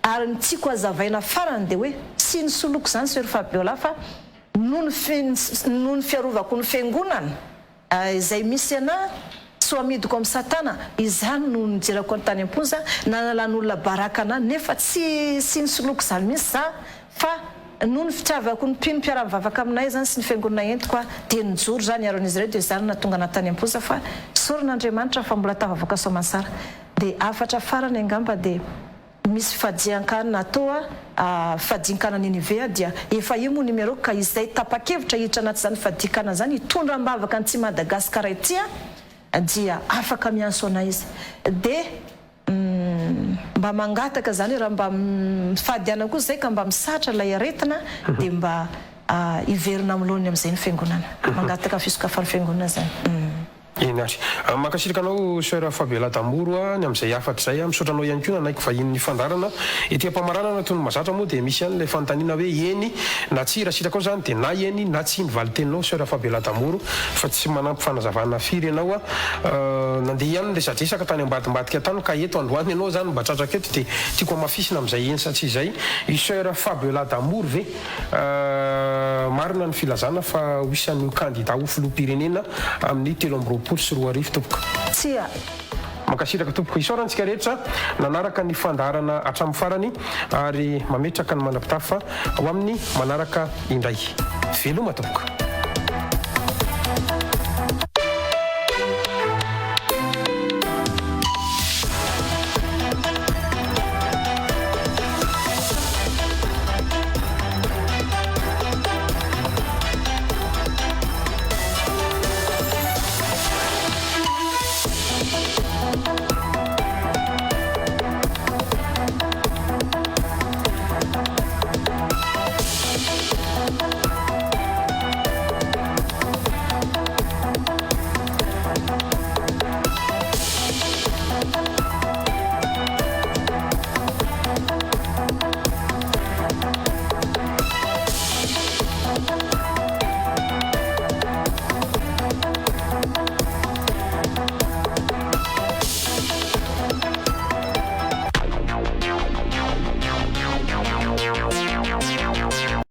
ary ny tiako hazavaina farany dia hoe, tsy nisoloky izany Soeur Fabiola fa noho ny noho ny fiarovako ny fiangonana, Izay misy anah tsy ho amidiko amin'i satana, izany no nijerako any tany am-ponja, nanalan'olona baraka anah, nefa tsy tsy nisoloky izany mihitsy za fa. noho ny fitiavako ny mpino mpiara-mivavaka aminay izany sy ny fiangonana entiko aho dia nijoro za niaro an'izy ireo dia izany no nahatonga anah tany am-ponja fa isaorana Andriamanitra fa mbola tafavoaka soamansara. Dia hafatra farany angamba dia misy fadian-kanina atao a, fadian-kanina Ninive dia efa io moa numéro ka izay tapa-kevitra hiditra anaty izany fadian-kanina izany hitondra am-bavaka an'ity Madagascar ity a dia afaka miantso anay izy. Dia Mba mangataka zany raha mba mifady anana koa zay ka mba misatra ilay aretina dia mba hiverina amin'ny laoniny amin'izay ny fiangonana. Mangataka fisokafan'ny fiangonana zany. Eny ary. Mankasitraka anao Soeur Fabiola Damoro a, ny amin'izay hafatra izay a. Misaotra anao ihany koa nanaiky vahinin'ny fandaharana. Ety am-pamaranana toy ny mazatra moa dia misy ihany ilay fanontaniana hoe eny na tsia. Raha sitrakao izany dia na eny na tsia ny valin-teninao Soeur Fabiola Damoro fa tsy manampy fanazavana firy ianao a. Nandeha ihany ny resadresaka tany ambadimbadika tany ka eto androany ianao izany mba tratrako eto dia tiako hamafisina amin'izay eny sa tsia izay i Soeur Fabiola D'Amour ve? Marina ny filazana fa ho isan'ny ho kandida ho filoham-pirenena amin'ny 2023 tompoko? Tsia. Mankasitraka tompoko. Isaorana antsika rehetra nanaraka ny fandaharana hatramin'ny farany ary mametraka ny mandra-pitafa ho amin'ny manaraka indray. Veloma tompoko.